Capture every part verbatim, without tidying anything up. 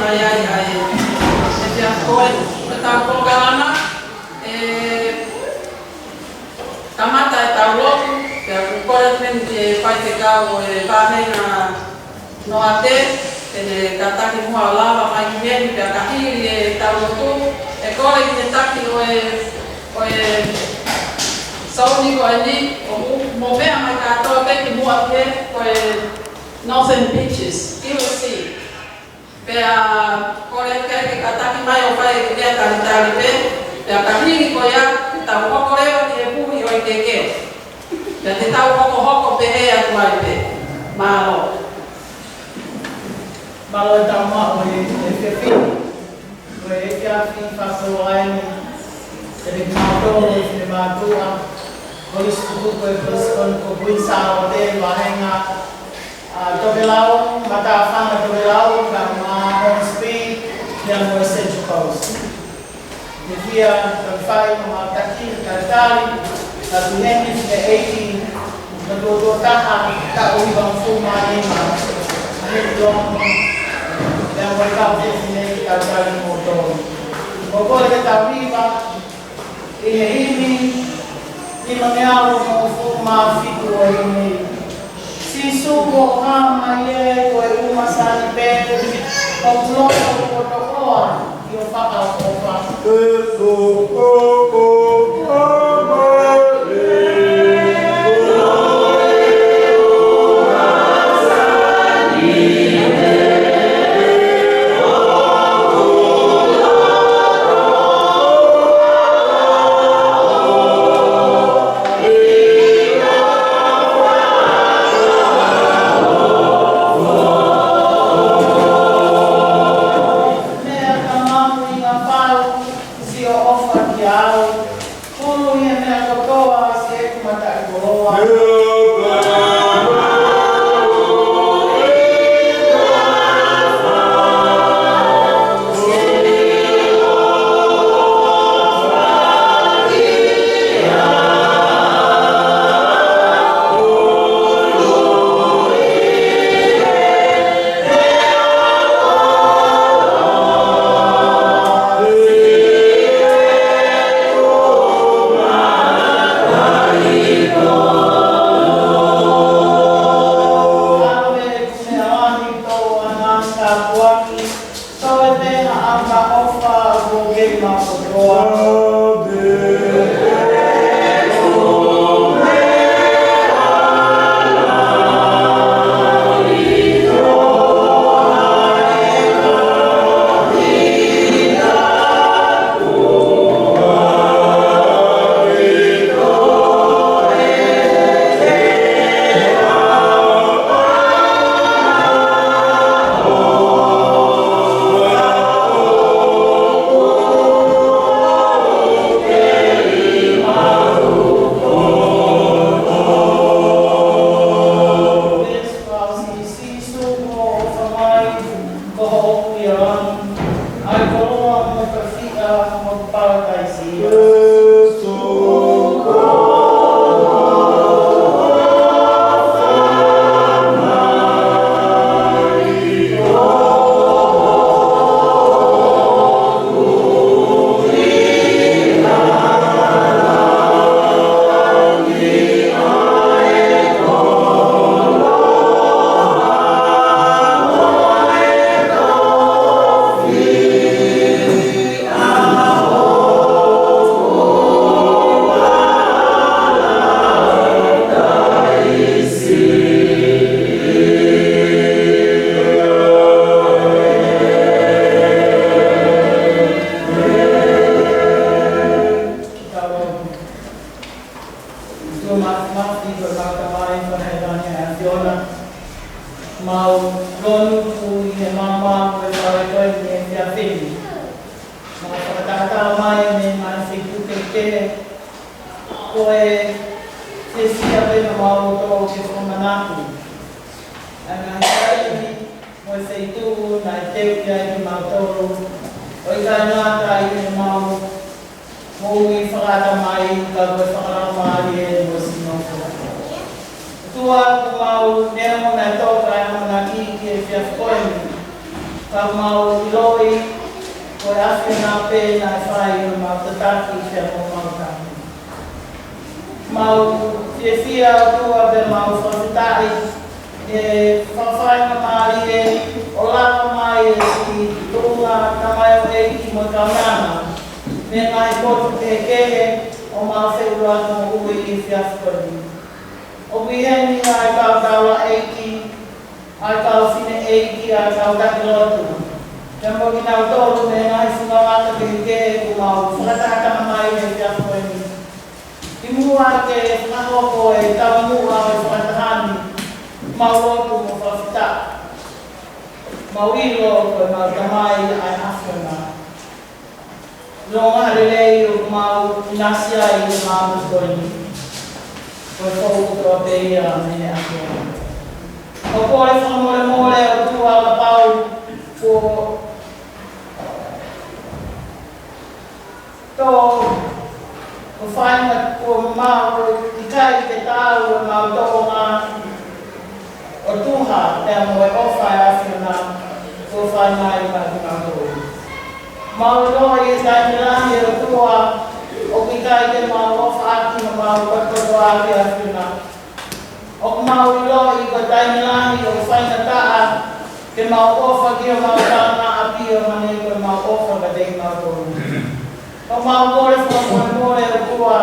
ʻAi, ʻai, ʻai. ʻE fia koe, ko ʻetau polokalama, ʻe kamata ʻetau lotu, pea ʻoku ou kole pē ke fai ʻe he kau ʻo e vāhenga Noate, te ne kātaki muʻa ʻo lava mai ki heni, pea ka hili ʻetau lotu, ʻe kole ki he taki ʻo e, ʻo e souni ko eni, ʻo mo, mo meʻa mai kātoa pē ki muʻa ki he, ko e Northern Beaches, U S C. Pea kole ke, ke kātaki mai ʻo fai e kiʻi talitali pē, pea ka hili ko ia, te tau hoko leva ki he puhi ʻo e keke. Pea te tau hokohoko pehē atu ai pē. Mālō. Mālō e tau maʻu e, e efiafi. Ko e efiafi fakasōaeni. Te ne mātō, te ne mātua. Kolisi tutuku e Kolisi Koni ko Kuini Sālote, vāhenga ʻa Tokelau, matāfanga Tokelau, ka ma Hornsby, pea mo e Central Coast. Te fia, ka fai ma ma taki, ka tali, ka tu heni, ka eiki, ka tuʻo tuʻo taha, ka ui bang fuma ni ma, he tuong, pea mo e kau fefine, ka tali mo tō. Ko kole ke tau hiva, ʻi he himi, nimangeau mo fuma fitu ʻo e himi. Sīsū ʻoku hā mai ē ko e ʻumasani pē, ʻoku loto ʻo tokoa, ʻio fakaʻofa. Meʻa ka mahuʻinga pau, siʻo ʻofa kiate au. Hulu ʻi he meʻa kotoa, siʻeku mataʻikoloa. Sīsū, ko hoʻo ʻofa mai, ko hoʻo ʻuliʻanga, ʻa e koloa mo e fiefia mo e palataisi. Tuʻa māfimafi ko e Tamai ʻoku ʻi hēvani ʻa e ʻAfiona. Mau lonu pē ʻi he maama ko e fale ko eni he efiafi ni. Mau fakatātā mai mei he ngaahi feituʻu kehekehe. Ko e fiefia pē ʻa homau loto ke fakamanatu ʻa e ngaahi taimi mo e feituʻu naʻe teuʻi ai kimautolu. ʻOku ʻikai ngata ʻi heʻemau moʻui fakaʻatamai, ka ko e fakalaumālie mo e sino foki. ʻOtua, ʻoku mau neongo naʻe tō ʻa e ʻamanaki ki he efiafi ko eni. Ka mau ʻiloʻi, ko e ʻAfiona pē naʻe fai ʻemau tataki pea mo ʻemau taki. Mau fiefia ʻOtua pea mau fakafetaʻi he faingamālie ʻo lava mai e siʻi tuʻunga tamaioʻeiki mo e kaunanga mei he ngaahi potu kehekehe ʻo mau feʻiloaki moʻui he efiafi ko eni. ʻOku ʻi heni ʻa e kau taulaʻeiki, ʻa e kau fineʻeiki, ʻa e kau taki lotu, pea mo kinautolu mei he ngaahi fungavaka kehekehe kuo mau fakatahataha mai he efiafi ko eni. Kimuʻa ke fakahoko e taumuʻa ʻo e fakataha ni, mau lotu mo fakafetaʻi. Mau ʻilo ko ʻemau Tamai ʻa e ʻAfiona. Longa lelei ʻoku mau ʻinasi ai ʻi he māmani ko eni. Ko e fou kotoa pē ia mei he ʻAfiona. ʻOku ou fakamolemole ʻOtua kapau kuo tō, kuo fai na kuo mau ʻikai ke taau ʻemau tōʻonga ʻo tuha pea mo e ʻofa ʻa e ʻAfiona kuo fai mai maʻa kinautolu. Mau ʻiloʻi he taimi lahi ʻOtua, ʻoku ʻikai ke mau ʻofa ʻaki homau kotoa ʻa e ʻAfiona. ʻOku mau ʻiloʻi ko e taimi lahi ʻoku faingataʻa ke mau ʻofa ki homau kaungāʻapi ʻo hangē ko ʻemau ʻofa kiate kimautolu. ʻOku mau kole fakamolemole ʻOtua,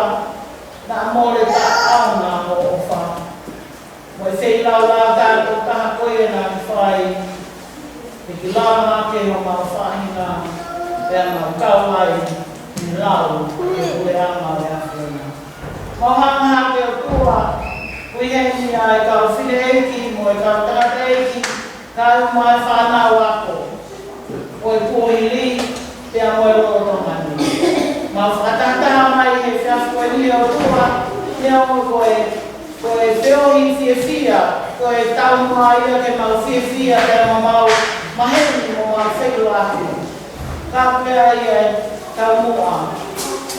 naʻa mole taʻeʻaonga hoʻo ʻofa mo e feilaulau taʻetokotaha ko ia naʻa ke fai, ke ke lava ke homau faʻahinga pea mau kau ai ʻi he lau ʻo e puleʻanga ʻo e ʻAfiona. Mau hanga hake ʻOtua, ʻoku ʻi heni ʻa e kau fineʻeiki mo e kau tangataʻeiki, kae ʻumaʻā e fānau ako ʻo e kuohili pea mo e lolotonga ni. Mau fakatahataha mai he efiafi ko eni ʻOtua, neongo ko e, ko e feohi fiefia, ko e taumuʻa ia ke mau fiefia, ke mau maheni mo mau feʻiloaki. Ka ko e ʻai e taumuʻa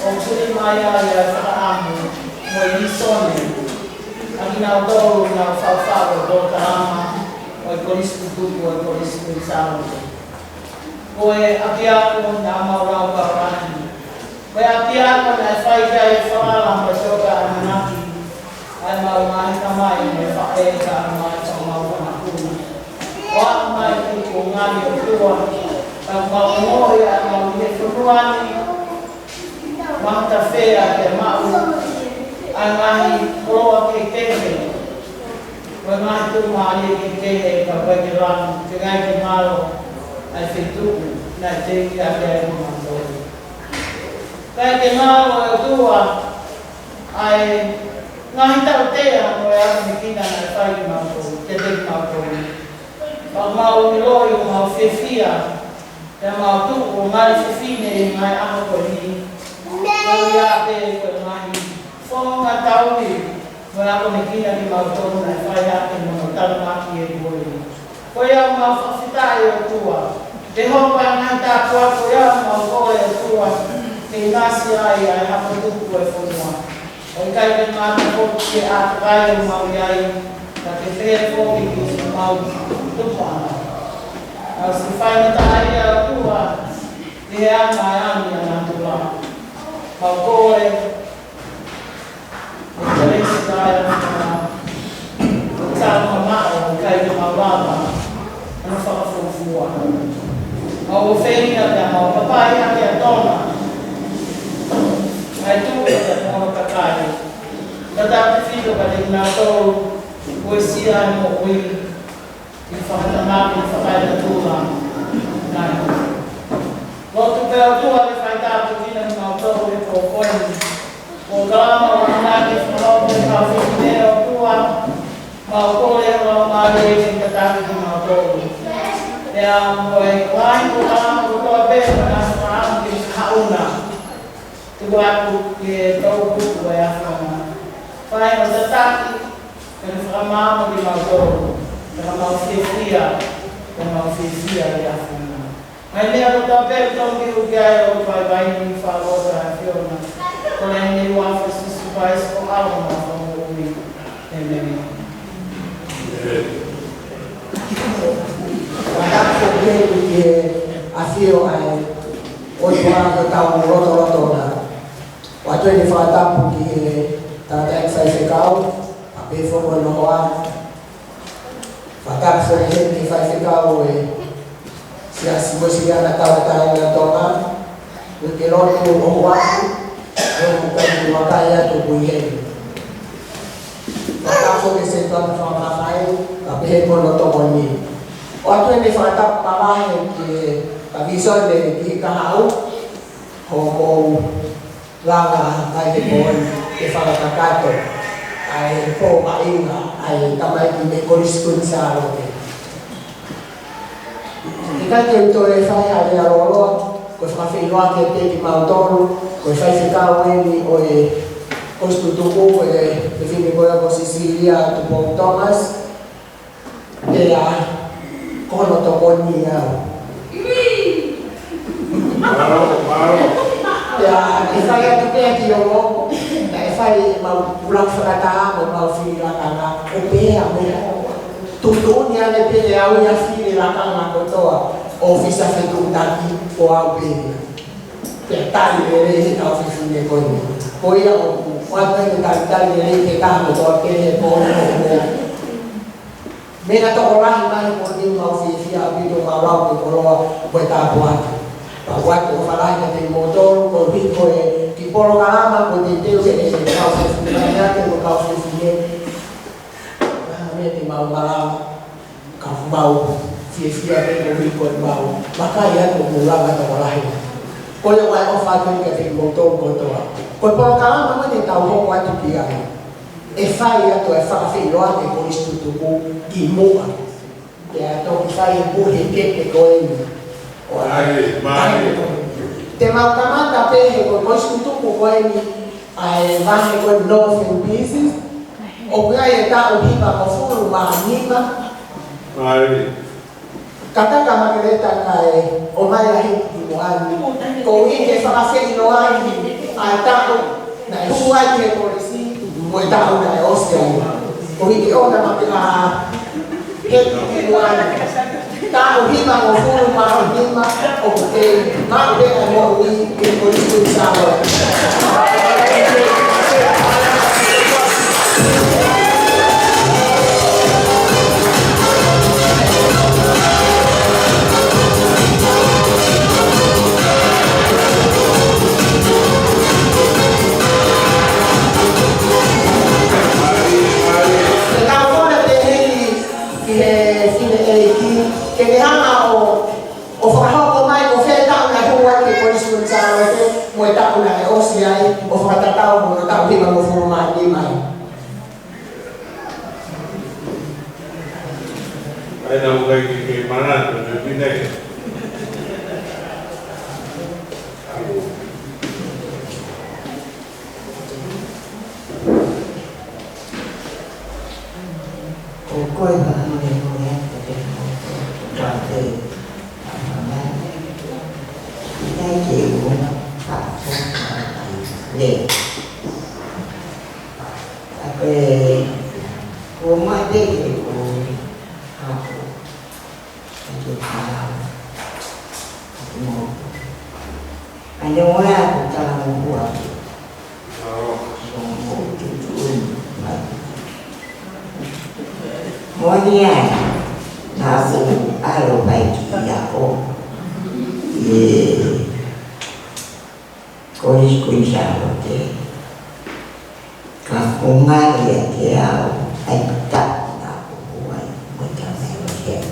ʻoku tuli mai ai ʻa e fakaʻamu mo e lēsoni ʻa kinautolu naʻa nau faʻufaʻu ʻi he polokalama ʻo e Kolisi Tutuku ʻo e Kolisi Kuini Sālote. Ko e ʻapiako naʻa mau lau kau lahi. Ko e ʻapiako naʻe fai ki ai e falala mo e toka ʻamanaki ʻa ʻemau ngaahi tamai mo e faʻē kae ʻumaʻā ʻemau fanga kumi. ʻO aʻu mai ki he kuonga ni ʻOtua, ka mau ongoʻi ʻa ʻemau ʻi he fonua ni, mahalo pē ʻa e maʻu ʻa e ngaahi koloa kehekehe, mo e ngaahi tuʻumālie kehekehe, ka ʻoku ʻikai ke lanu, ʻikai ke ngalo ʻa e feituʻu naʻe teuʻi ʻaki ai kimautolu. ʻIkai ke ngalo ʻe ʻOtua ʻa e ngaahi tautea mo e ʻamanekina naʻe fai kimautolu, kiate kimautolu. Ka ʻoku mau ʻiloʻi ʻoku mau fiefia, pea mau tuʻu ʻo ngali fefine ʻi he ngaahi ʻaho ko eni. Ko ia pē ko e ngaahi founga tauhi mo e ʻamanekina kimautolu naʻe fai ʻaki mo hono talangaki e kuohili. Ko ia ʻoku mau fakafetaʻi ʻOtua. Ke hoko ʻa e ngaahi tāpuaki ko ia ʻoku mau kole ʻOtua, ke ʻinasi ai ʻa e hako tupu ʻo e fonua. ʻOku ʻikai ke ngata foki ki he ʻātakai ʻoku mau ʻi ai, ka ke pehē foki ki homau tupuʻanga. Mau siʻi faingataʻaʻia ʻOtua, ki he anga ʻa e angi ʻa natula. Mau kole, ʻo kelesi ʻa e ʻAfiona, ʻo tau mamaʻo, ʻikai ke mau lava hono fakafuofua. Mau ʻofeina pea mau papai hake ʻa Tona, ʻa e tuʻi pea mo hono kakai. Ka tautefito kiate kinautolu kuo uesia ʻa e moʻui ʻi he fakatamaki fakaenatula. Nai. Lotu pē ʻOtua ke fai tāpuekina kimautolu he pō ko eni. Ko e kalama ʻo e ʻamanaki fakahopo ki he kau fefine ʻOtua, mau kole ho Laumālie ke tataki kimautolu. Pea mo e ngaahi polokalama kotoa pē, mo e ngaahi fakaʻamu ke haʻu na. Tuku atu ki he toʻukupu ʻo e ʻAfiona. Fai hono tataki, ke ne fakamaama kimautolu, pea mau fiefia, pea mau fiefia ʻi he ʻAfiona. Ngaahi meʻa kotoa pē ʻoku tonu ke hū ki ai ʻa e vaivai ni, fakaʻosi ʻa e ʻAfiona. Kole ʻeni ʻi he huafa ʻo Sīsū Kalaisi ko homau Fakamoʻui. ʻĒmeni. Fakatapu pē ki he ʻIo, ʻa e ʻOtua ʻi hotau lotolotonga. ʻOatu eni e fakatapu ki he tangataʻeiki faifekau, a pe foko no hoa. Fakatapu foki heni ki he faifekau ʻo e Siasi Uēsiliana Tauʻatāina ʻo Tonga, ʻoku ke lotu ʻo huafu, ʻo mukai ni vakai atu kui heni. Fakatapu foki ki he setuata fakamafai, ka pehē ko hono tokoni. ʻOatu eni e fakatapu mavahe ki he Kamisone ki Kahaʻu, hoʻomou langa mai he moʻoni ke fakakakato ʻa e pō maʻinga ʻa e tamaiki mei Kolisi Kuini Sālote. ʻIkai ke u toe fai ha lea lōloa, ko e fakafeʻiloaki pē kimautolu, ko e faifekau eni ʻo e Kolisi Tutuku, ko e fefine ko ia ko Sisilia Tupou Thomas, pea ko hono tokoni au. Mālō, mālō. Pea ʻe fai atu pē kiate koe, naʻe fai ʻemau ʻuluaki fakataha mo ʻemau fili lakanga, ʻo pehē ʻa e meʻa. Tuʻutuʻuni ange pē ʻe au ia fili lakanga kotoa ʻo ʻōfisa fetuʻutaki ko au pē ia. Pea tali lelei he kau fefine ko eni. Ko ia ʻoku ʻoatu eni e talitali lelei ki he taha kotoa pē he pō ni ʻo e pō. Meʻa tokolahi mai ko eni, mau fiefia ʻaupito, mau lau ke koloa ko e tāpuaki. Pea ʻoatu e ʻofa lahi kiate kimoutolu, koeʻuhi ko e kiʻi polokalama, ko e teuteu ke ʻe kau fefine, ʻa e kau fefine. Ko e hā e meʻa te mau malava, ka mau fiefia pē koeʻuhi ko ʻemau vakai atu ʻoku mou langa tokolahi. Ko ia ʻoku ou ʻofa atu kiate kimoutolu kotoa. Ko e polokalama mo ʻetau hoko atu ki ai, ʻe fai atu e fakafeʻiloaki ʻa e Kolisi Tutuku ʻi muʻa. Pea toki fai e puhe kepe ko eni. ʻO ʻai, ʻai, ʻai. Te mau kamata pē he ko e Kolisi Tutuku ko eni ʻa e vahe ko e Northern Business. ʻOku ʻi ai e taʻu hivangofulu mā nima. ʻAi. Kātaki Makeleta kae ʻomai ʻa e hiki ki muʻa ni. Koeʻuhi ke fakafeʻiloaki ʻa e taʻu naʻe hū ai ki he kolisi, mo e taʻu naʻe ʻosi ai. Koeʻuhi ke ʻoua naʻa mate ʻa e hiki ki muʻa ni. Taʻu hivangofulu mā nima ʻoku kei maʻu pē ʻa e moʻui ʻi he Kolisi Kuini Sālote. Te u kole pē heni ki he fineʻeiki, ke ke hanga ʻo ʻo fakahoko mai ko fē taʻu naʻe hū ai ki he Kolisi Kuini Sālote, mo e taʻu naʻe ʻosi ai, ʻo fakatatau mo hono taʻu hivangofulu mā nima. ʻAi, naʻa ku ʻikai ke, ke manatu, ne pine. Ko koe fakamolemole atu kiate kimoutolu kotoa pē. ʻIkai ke u ʻofa atu ki he lea. Ka ko e, ko mai pē ke u hapo. ʻAi ke tala. ʻAi ke mau. ʻAi ke mau ʻai ke tala mo hua. Mo ni ai, naʻa ku ʻalu pai ki ʻIako. ʻI he Kolisi Kuini Sālote. Ka ko e ngali ʻiate au, ʻa e taʻu naʻa ku hū ai, mo e taʻu naʻe ʻosi ai.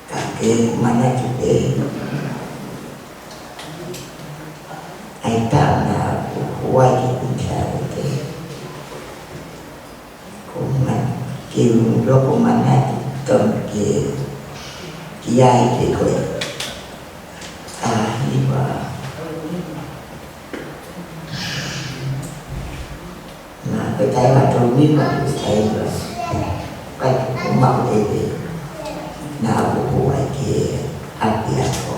Ka ke manatu pē, ʻa e taʻu naʻa ku hū ai ki Kuini Sālote. Ko man-, ke u loko manatu tonu ki, ki ai ke ko e taʻu hiva. Naʻa ku taʻu hiva tolu nima, taʻu hiva. Kai ku maʻu ʻe he, naʻa ku hū ai ki ʻapiako.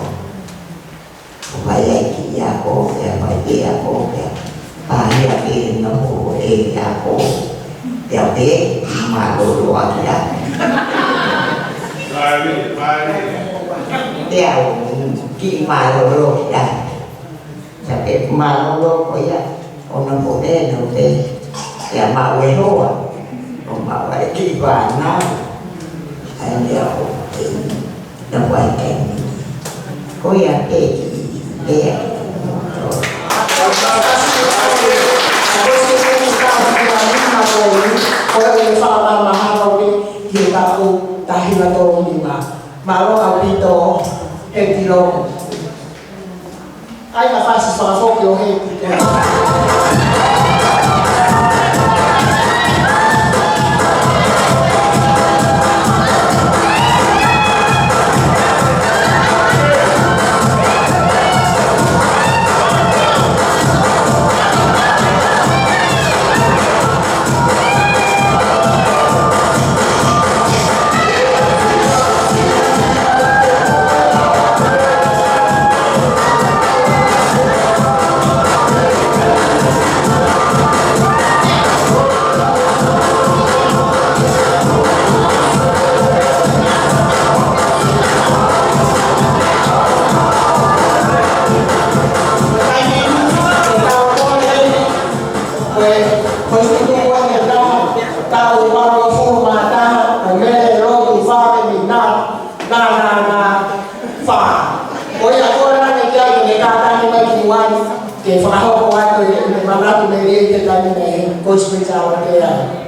ʻO fai ai ki ʻIako, pea fai ki ʻIako, pea pāhia pē noho ʻe ʻIako, pea pē mālōlō ʻaki ʻa. Mālie, mālie. Pea u kiʻi mālōlō ia. Sa pe mālōlō ko ia, ʻo na ko pē, na pē. Ia ma ue hoa. ʻO ma ue ki vana. Ai ia o te. Na ue te. Ko ia pē ki, pē. Ko e fakamahalo ki he taʻu taha hiva tolu nima. Mālō ʻaupito, Heti Lomu. ʻAi ka fasi fakafoki ʻo Heti. Ko e, ko e tutuku ʻa e taha, taʻu valungofulu mā taha, ʻo Mele Lotu Fale ni na, na, na, na, fa. Ko ia ko e langa ki ai, ke kātaki mai ki muʻa, ke fakahoko atu e, e manatu melie ke tani mai, ko e spiritual ke ai.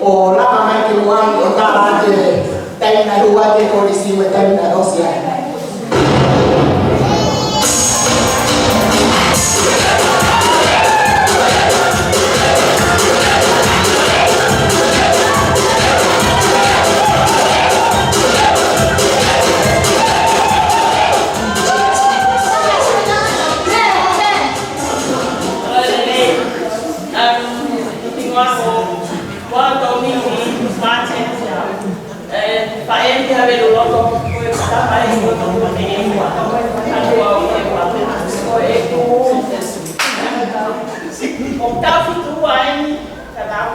ʻO lava mai ki muʻa ʻo tala atu e taimi naʻe hū atu e kolisi mo e taimi naʻe ʻosi ai. Ko e taʻu fitu ʻa eni, ka tau,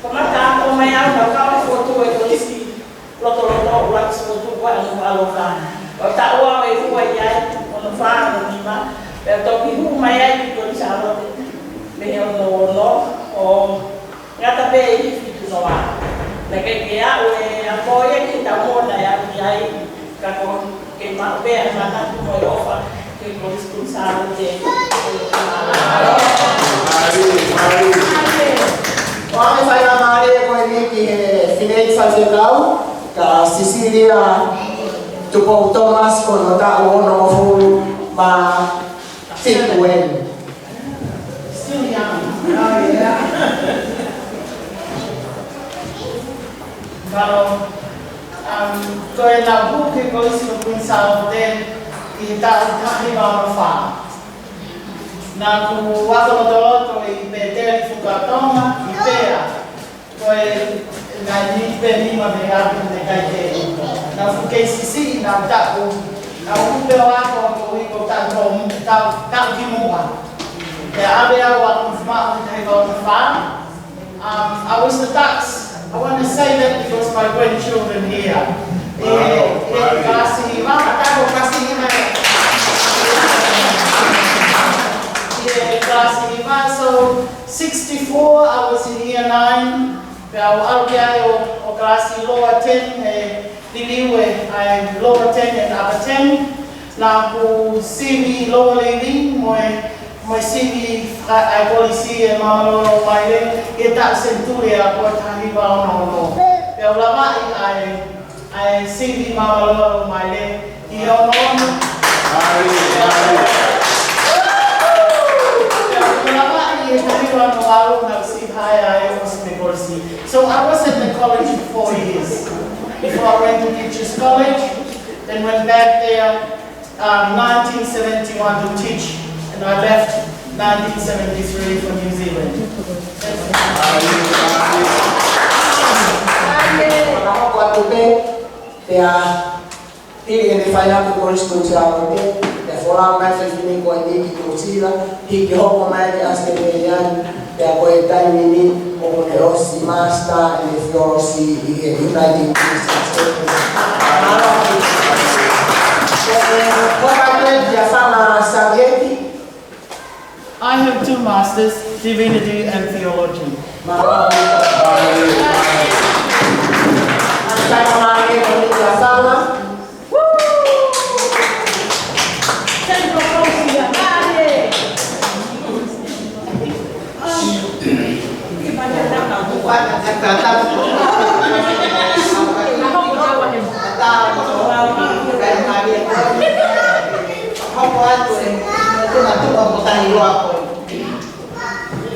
ko e mata ko mai au, ka kau fotu e kolisi, loto loto, ua ki fotu, ua anu alofa. Ko e taʻu ua e ua i ai, ono fā, ono nima, pea toki hū mai ai ki kolisi ʻa loto. Mei he ono ono, ʻo ngata pē ʻi he fitu. Noa. Naʻe ʻikai ke aʻu e ako ia ki he taumuʻa naʻe aʻu ki ai, ka ko e kei maʻu pē ʻa e manatu mo e ʻofa ki he Kolisi Kuini Sālote. Mālie, mālie. ʻOku ou fakamālō ko eni ki he Fineʻeiki Faifekau, ka Sisilia Tupou Thomas, ko hono taʻu onongofulu mā fitu eni. Still young. Oh, yeah. Mālō, um, ko ʻeku hū ki he Kolisi ko Kuini Sālote ʻi he taʻu taha hiva ono fā. Naʻá ku ako lotoloto ʻi Pēteli Fuakava Tonga, ʻi Pea. Ko e ngaahi miniti pē nima mei ai naʻe ʻikai ke. Naʻá ku kei siʻisiʻi, naʻá ku taʻu, naʻá ku pē ʻo ako koeʻuhi ko e taʻu, taʻu, taʻu ki muʻa. Pea ʻave au ʻo ako mei he taʻu taha hiva ono fā. Um, I was the dux. I want to say that because my grandchildren here. ʻI he, ʻi he kalasi hiva, taʻu kalasi hiva. ʻI he kalasi hiva, so sixty-four, I was in year nine. Pea u ʻalu ki ai ʻo, ʻo kalasi lower ten, ʻe liliu ʻa e lower ten and upper ten. Naʻá ku sivi lower leaving, mo e, mo e sivi ʻa e, ʻa e kolisi ʻe Mālōlō Maile, ʻi he taʻu senituli ʻe ako taha hiva ono ono. Pea u lavaʻi ʻa e, ʻa e sivi Mālōlō Maile, ʻi he ono ono. Mālie, mālie. Pea u lavaʻi ʻi he taha hiva ono valu naʻá ku sivi hae ai ʻo sivi kolisi. So I was at the college for four years before I went to Teachers College, then went back there, um, nineteen seventy-one to teach, and I left nineteen seventy-three for New Zealand. That's Fakahoko atu pē, pea hili ʻene fai atu Kolisi Kuini Sālote, pea folau mai e fefine ko eni ki Nuʻu Sila, hiki hoko mai ki ʻAositelēlia ni, pea ko e taimi ni ʻoku ne ʻosi master ʻene theology ʻi he United Christian Church. Ko e, ko e, ko e, ko e, I have two masters, divinity and theology. Hoko atu e, e tuna tuna mo tahi loa ko.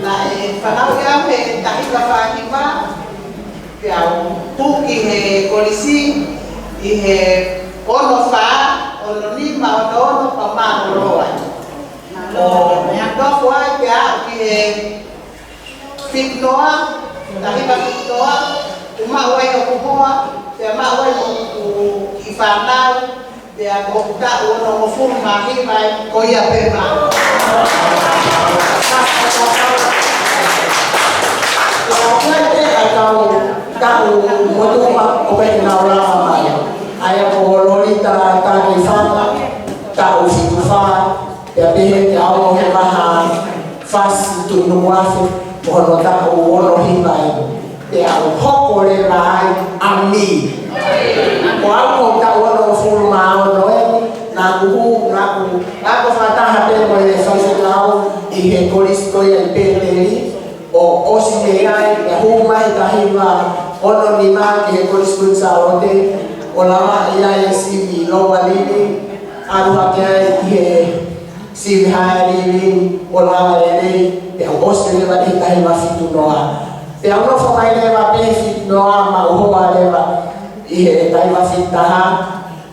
Naʻe fanauʻi au he taha hiva fā hiva, pea u tuʻu ki he kolisi ʻi he ono fā, ono nima, ono ono, pea mālōlō ai. ʻO nofo ai pea aʻu ki he fitu noa, taha hiva fitu noa, ʻo maʻu ai hoku hoa, pea maʻu ai hoku kiʻi fānau, pea ko hoku taʻu onongofulu mā hiva eni ko ia pē maʻu. Ko e taʻu, taʻu motuʻa ʻoku ʻikai ke nau lava mai. ʻA ia ko Lolita Takifanga, taʻu fitu fā, pea pehē ke ʻalu he vaha fasi Tuʻi Nukuʻafe, ko hono taʻu ono hiva eni. Pea u hoko leva ai ʻa mi. Ko au ko e taʻu onongofulu mā ono eni, naʻá ku hū, naʻá ku ako fakataha pē mo e faifekau ʻi he kolisi ko ia ʻi Pēteli, ʻo ʻosi mei ai, pea hū mai he taha hiva ono nima ki he Kolisi Kuini Sālote, ʻo lavaʻi ai e sivi lower leaving, ʻalu hake ai ki he sivi higher leaving, ʻo lava lelei, pea u ʻosi leva he taha hiva fitu noa. Pea u nofo mai leva pē he fitu noa, maʻu hoa leva ʻi he taha hiva fitu taha,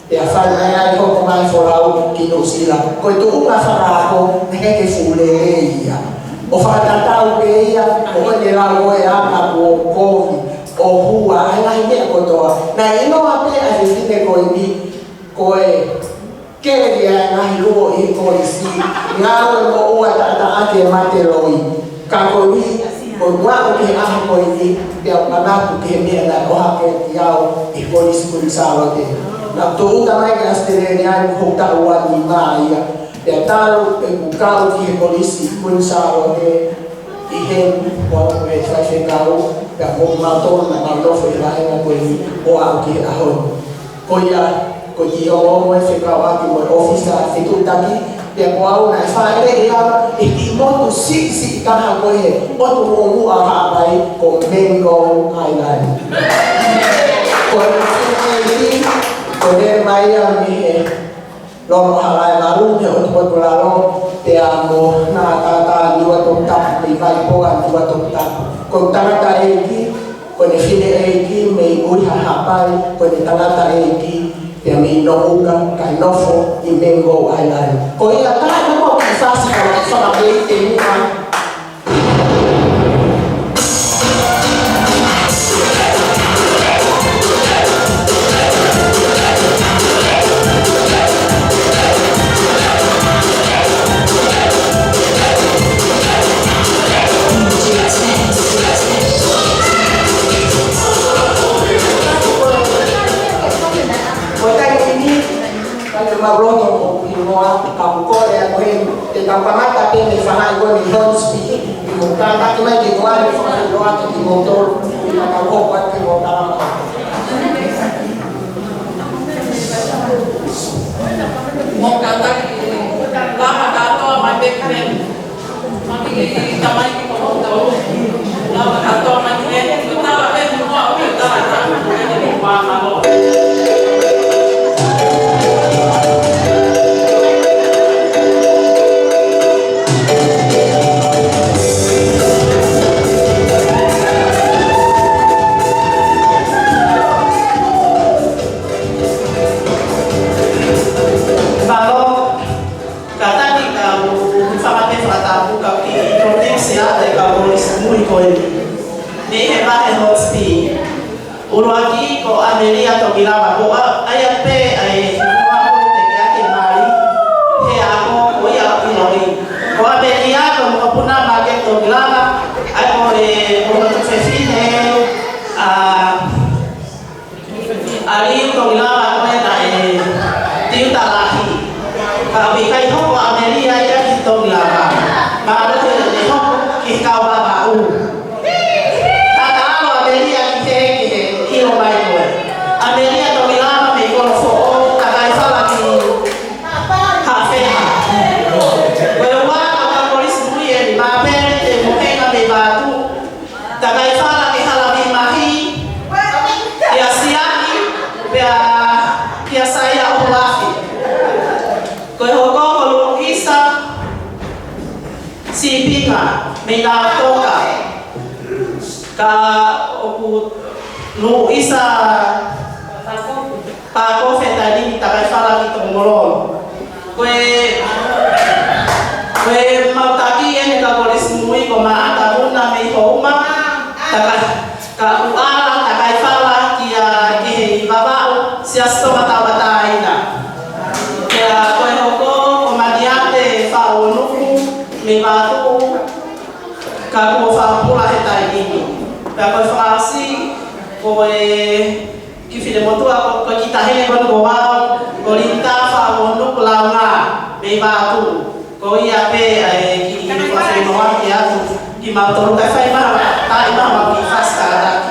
pea fai mai ai hoku folau ki Nuʻu Sila. Ko e tuʻunga fakaako, naʻe ʻikai ke fuʻu lelei ia. ʻO fakatatau pē ia, ʻo ko ʻene lau ko e anga kuo kovi, ʻo hua, ʻa e ngaahi meʻa kotoa. Naʻe ʻiloa pē ʻa e fefine ko eni, ko e keli ʻa e ngaahi luo ʻi he kolisi, ngāue moʻua taʻataʻa ke mate loi. Ka koeʻuhi, ko e ʻaho ko eni, pea u manatu ki he meʻa naʻe ʻohake kiate au ʻi he Kolisi Kuini Sālote. Naʻá ku tūʻuta mai ki ʻAositelēlia ʻi hoku taʻu ua nima ia. Pea talu ʻeku kau ki he Kolisi Kuini Sālote, ʻi heni, ko au ko e faifekau, pea mo kimautolu naʻa mau nofo ʻi he vāhenga ko eni ʻo aʻu ki he ʻaho ni. Ko ia, ko e kiʻi ongoongo ʻe fekauʻaki mo e ʻōfisa fetuʻutaki, pea ko au naʻe fāʻeleʻi au ʻe he kiʻi motu siʻisiʻi taha ko ē ʻo e ʻotu ʻo Haʻapai, ko Mango Island. Ko e ʻEiki, ko e meʻa mai ia mei he Lolo Halaevalu, mei he ʻOtu Motu Lalo, pea mo Nātātā Niuatoputapu mei Vaipoa Niuatoputapu. Ko e tangataʻeiki, ko ʻene fineʻeiki mei ʻUiha Haʻapai, ko ʻene tangataʻeiki pea mei Nouka, kae nofo ʻi Mango Island. Ko ia, tā ena mo e kiʻi fasi ka u kiʻi fakameʻite muʻa. Ko e taimi ni, ka te mau loto mo ʻiloa, ka u kole atu heni, te tau kamata pē mei he faʻahi ko eni Hornsby, ʻi mo kātaki mai ke moale fakaʻiloa atu kimoutolu, ʻi ka tau hoko atu ki mo kalama. Mo kātaki, lava kātoa mai pē ki heni. Mālō. Kātaki ka u fakamatala fakatapu ka u kiʻi introduce atu e kau kolisi mui ko eni. Mei he vahe Hornsby. ʻUluaki ko ʻAmelia Tongilava, ko ia pē ʻa e ua ko e tekeake mali, he ako ko ia ʻi lohi. Ko ʻAmelia ko e mokopuna Maketi Tongilava, ʻa ia ko e ongo fefine, ʻa ʻAliu Tongilava ko ē naʻe tiuta lahi. Ka ʻoku ʻikai hoko ʻa ʻAmelia ia ki Tongilava. Mahalo te ne hoko ki he kau Vavaʻu. Tata ʻalo ʻAmelia ki he, ki he ʻilo mai ko ē. ʻAmelia Tongilava mei Kolofoʻou, takai fala ki Haʻafeha. Ko e ua ʻo e kau kolisi mui eni, Mapele Mohenga mei Vatu. Takai fala ki Halavimahi, kia Siaki, pea kia Saia ʻOhulafi. Ko e hoko ko Luisa Sipinga, mei Lautoka. Ka ʻoku Luisa Pākofe taimi ni takai fala ki Tokomololo. Ko e, ko e mau taki eni kau kolisi mui ko Maʻata Vuna mei Houma, takai, ka u ala takai fala kia, ki he Vavaʻu, Siasi Tonga Tauʻatāina. Pea ko e hoko ko Maniate Faʻuonuku mei Vatu, ka kuo fakapula he taimi ni. Pea ko e fakaʻosi, ko e kiʻi finemotuʻa ko, ko e kiʻi taʻahine ko eni ko au, ko Linda Faʻuonuku Launga, mei Vatu. Ko ia pē ʻa e kiʻi fakafeʻiloaki atu kimautolu kae fai mai, tā ʻi mai mau kiʻi fasi kātaki.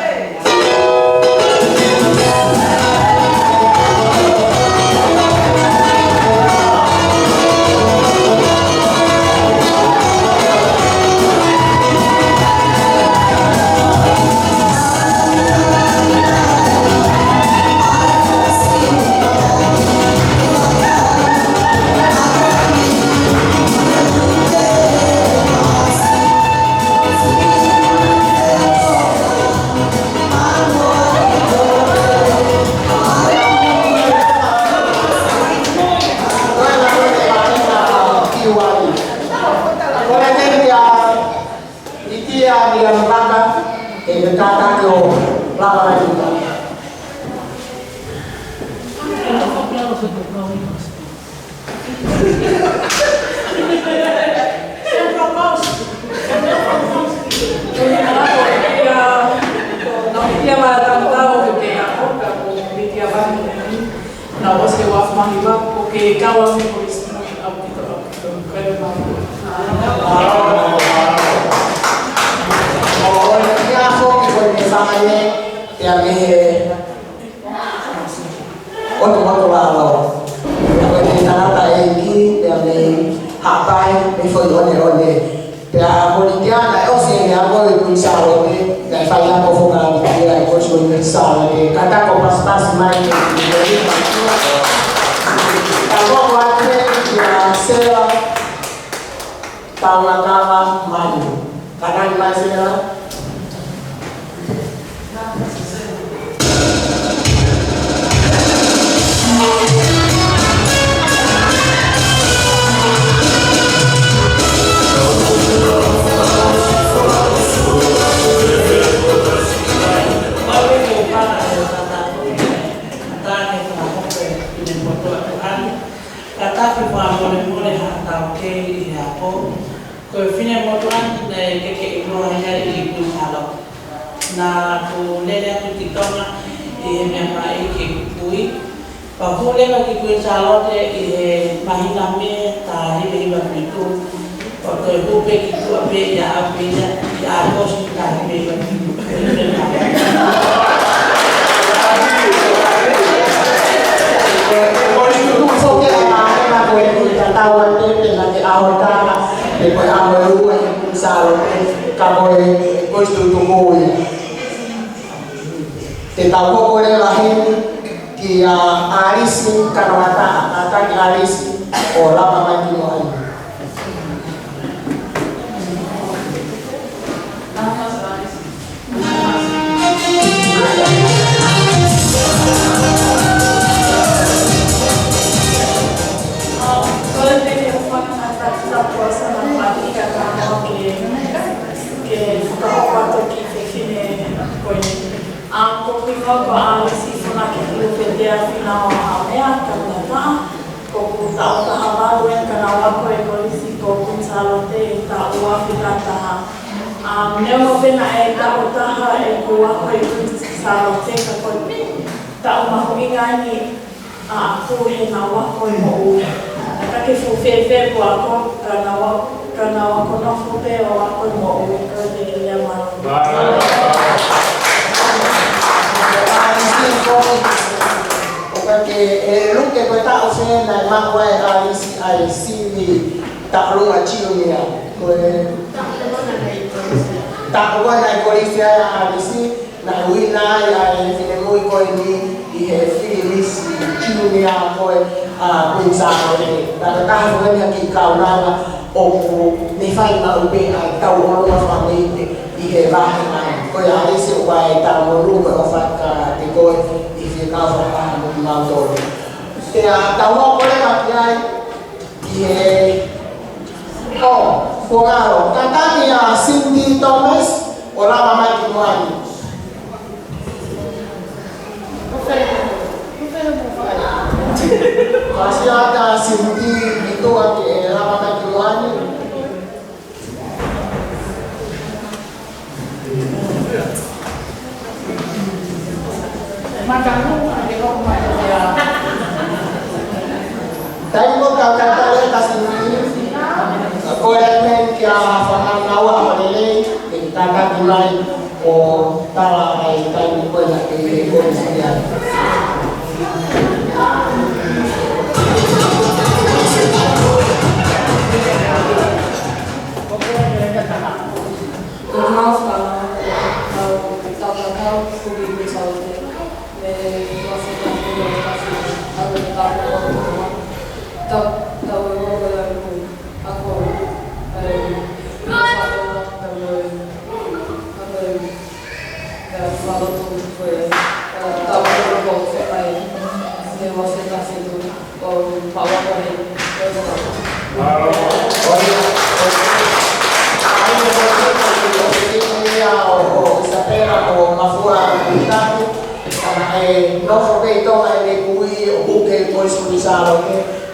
Itia Miriam Baka, e me tata ke o lava mai. Foʻi ʻoneʻone. Pea ko e liteana ʻe ʻosi ʻene ako ʻi Kuini Sālote, naʻe fai ako fakaʻaliʻali ʻi he Kolisi ko eni Sālote, kātaki ʻo pasipasi mai ke Tau hoko atu kia Sela Taulakava Manu. Kātaki mai Sela. Kātaki fakamolemole haʻatau kei ʻi he ako. Ko e finemotuʻa ni naʻe kei ʻiloa ia ʻi Kuini Sālote. Naʻá ku lele atu ki Tonga ʻi he meʻa mai ki he kui. Pea u hū leva ki Kuini Sālote ʻi he māhina Mē taha hiva hiva fitu. Pea toe hū pē ki tuʻa pē ʻi ʻAositelēlia, ʻi ʻAokosi taha hiva hiva fitu. Ko e tuʻutuʻuni foki ʻa e māhina ko eni, tatau ai pē pe naʻe ʻaho ʻe taha pe ko e ʻaho ʻe ua ʻi Kuini Sālote, ka ko e, ko e tuʻutuʻuni ia. Te tau hoko leva heni kia ʻAlisi Kanongataʻa, kātaki ʻAlisi ʻo lava mai ki muʻa. Ke fakahoko atu ki he fefine ko eni. ʻA, ko hoku hingoa ko ʻAlisi Funaki Kilufetea Fina ʻo Haʻamea Kanongataʻa. ʻOku ou taʻu taha valu ʻeni ka naʻá ku ako ʻi he Kolisi ko Kuini Sālote ʻi he taʻu ua afe taha taha. ʻA, neongo pē naʻe taʻu taha ʻeku ako ʻi Kuini Sālote ka ko e taʻu mahuʻinga ʻeni ʻaʻaku he naʻá ku ako ʻi Moʻui. Ka ke fuʻu fēfē ʻeku ako, ka naʻá ku, ka naʻá ku nofo pē ʻo ako ʻi Moʻui, ko e tekelia mālō. ʻO ka ke, ʻe Luke, ko e taʻu fē naʻe maʻu ai ʻe ʻAlisi ʻa e sivi taʻu ua junior? Ko e taʻu ua naʻe kolisi ai ʻa ʻAlisi. Naʻe uina ai ʻa e finemui ko eni ʻi he filimisi junior ko ē ʻa Kuini Sālote. Naʻe taha foki eni ʻa e kiʻi kaunanga ʻoku ne fai maʻu pē ʻa e tauʻolunga fakameʻite ʻi he vahe mai. Ko ia ʻAlisi, ʻoku ʻi ai e talangonu mo e ʻofa kiate koe ʻi he fekau fakataha mo kimautolu. Pea tau hoko leva ki ai ki he, ʻo, ko ngalo, kātaki ʻa Cindy Thomas ʻo lava mai ki muʻa ni. Kāsiata Cindy ʻi tuʻa ke lava mai ki muʻa ni. Taimi ko ē ʻoku tau talitali ai ʻa Cindy, ko e lēmeni kia Fakaʻanaua ʻo lelei, ke kātaki mai ʻo tala ʻa e taimi ko ē naʻá ke kolisi ai. Ko e mau fala, tau, tau, tau, tau, kuki, kuki, saute, me, tau, tau, tau, tau, tau, tau, tau, tau, tau, ako, ē, tau, tau, tau, tau, tau, tau,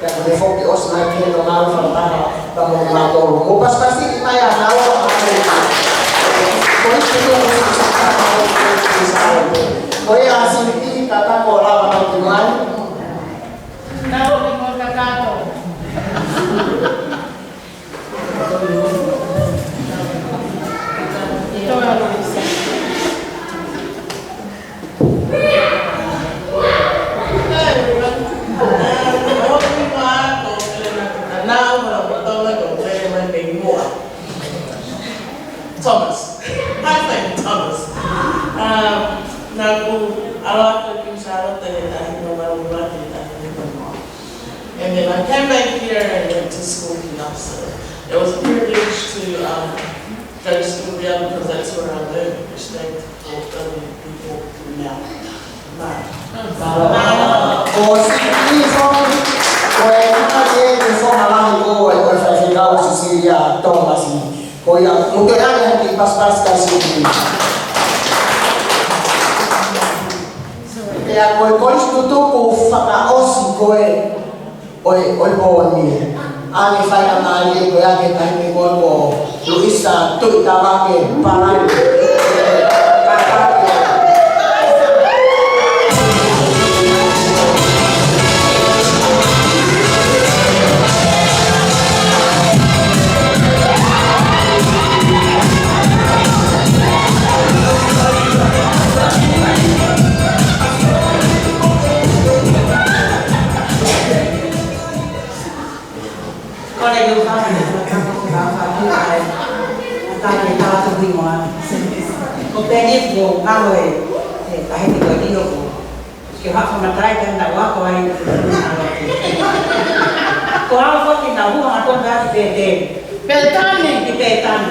Pea ko e foki ʻosi mai ki he no malu fakataha pea mo kimautolu. Mou pasipasi mai ʻa naua. Ko e tuʻu ko ia ʻa Cindy, kātaki ʻo lava mai ki muʻa ni. Thomas. Hi, Thomas. Um, naʻá ku ʻalu atu ki Sālote he taʻu ʻe nima valu, he taʻu ʻe nima noa. And then I came back here and went to school here. So it was a privilege to, um, go to school here because that's where I learned respect for elders people now. Mālō. Ko Sisili Fong, ko e ʻuhinga ke ke fō malahi ko e, ko e faifekau Sisili Tomasi. Ko ia, muke ane haki paspas ka Sisili. Pea ko e kolisi tutuku fakaʻosi ko e ʻo e, ʻo e pō ni. ʻAne faingamālie ko ia ke taimi ko ē ko Luisa Tuʻitavake Palani. Ko e leʻo fānau, ko e leʻo fānau, ko e leʻo fānau, ko e leʻo fānau. Ko e peni ko ngalo e, e, tahi ni ko e tino ko. Ke hā fakamatala ke na ua ko ai. Ko au foki naʻá ku hanga atu pē ki Pētani. Pētani. Ki Pētani.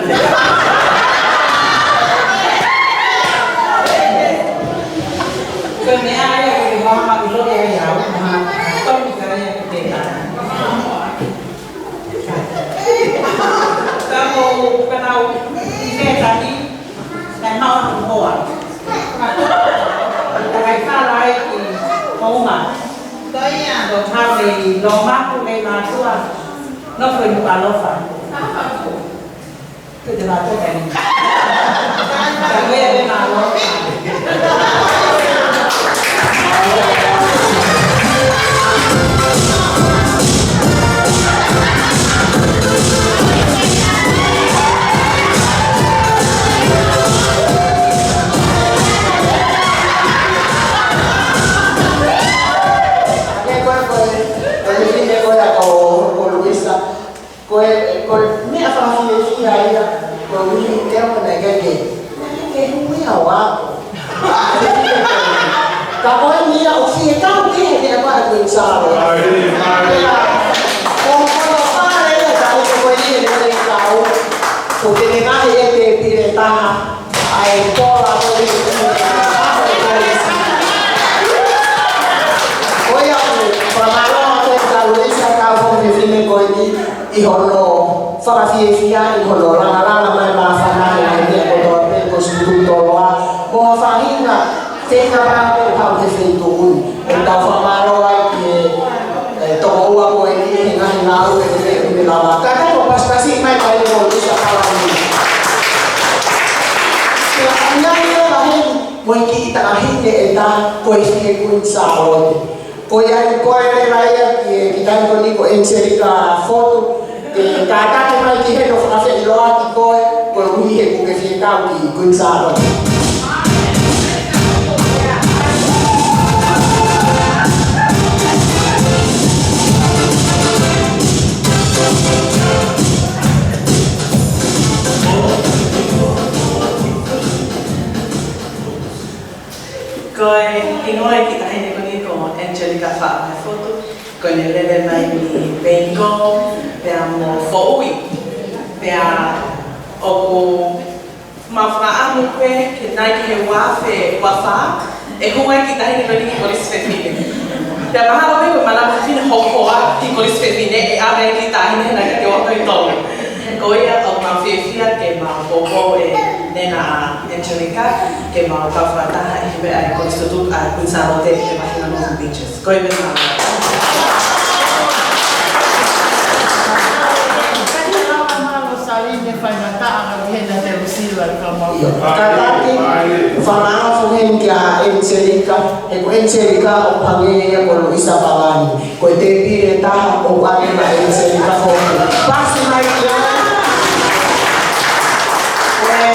Ko e meʻa ia ko e hanga ʻo ʻilo ʻe au, ha, toki ka ia ki Pētani. Ka ko, ka nau, ki Pētani, naʻe maʻu ʻa e hoa. Takai fala ai ki Houma. Ko ia. Ko Tau Lei Lomaku Lei Mātuʻa. Nofo ʻi Nukuʻalofa. Ko te mātuʻa kai. Ka ko ia me mālō. Ko e, ko e, ko e, ko e, ko e, ko e, ko e, ko e meʻa fakafiefia ia, ko e ʻuhi te o na ke ke. Ke hui a wako. Ka ko e meʻa ʻoku fie kau ke he meʻa ko ē ko e sālo. Ai, ai. Ko hono fale ia ka ʻoku ko e ʻi he meʻa kau. Ko te ne ngahi e te pire taha. ʻA e pola ko e ko ia ʻoku fakamālō atu kia Luisa ka ko e fefine ko eni ʻi hono fakafiefia, ʻi hono langalanga mai māfana ʻi he meʻa kotoa pē ko Sututoloa. Mo ha faʻahinga feinga pē ʻoku haʻu he feituʻu ni. ʻOku tau fakamālō ai ki he, e, tokoua ko eni he ngaahi ngāue ʻoku ne lava. Ka ko e pasipasi mai ka ko Luisa Palani. Pea ʻi ai ʻa e lahi mo e kiʻi taʻahine ʻe taha ko e fie Kuini Sālote. Ko ia ʻi ko e leva ia ki he kiʻi taʻahine ko eni ko Angelika Fotu. Ke kātaki mai ki heni ʻo fakafeʻiloaki koe, koeʻuhi he ʻoku ke fie kau ki Kuini Sālote. Ko e hingoa e kiʻi taʻahine ko eni ko Angelika Faʻameafotu, ko ʻene lele mai mei Peingo, pea mo Foʻui, pea ʻoku mau fakaʻamu pē ke nai ki he ua afe ua fā, ʻe hū ai e kiʻi taʻahine ko eni ki he Kolisi Fefine. Pea mahalo pē ko e malava fefine hokohoko ki he Kolisi Fefine, ʻe ʻave e kiʻi taʻahine he naʻe ʻikai ke ʻoatu ʻi Tonga. Ko ia ʻoku mau fiefia ke mau poupou e nena ʻa Angelika, ke mau kau fakataha ʻi he meʻa ʻa e Kolisi Tutuku ʻa Kuini Sālote ʻi he māhina Northern Beaches. Ko ia pē. Mālō. Saline Faingataʻa, ka ʻi hena te Lucila, ka mau. ʻIo, kātaki, fakamālō foki heni kia Angelika, he ko Angelika ʻoku hangē ia ko Luisa Palani. Ko e tēpile ʻe taha ʻoku ʻave mai e seli ka fō. Pasi mai ki ai. Ko e,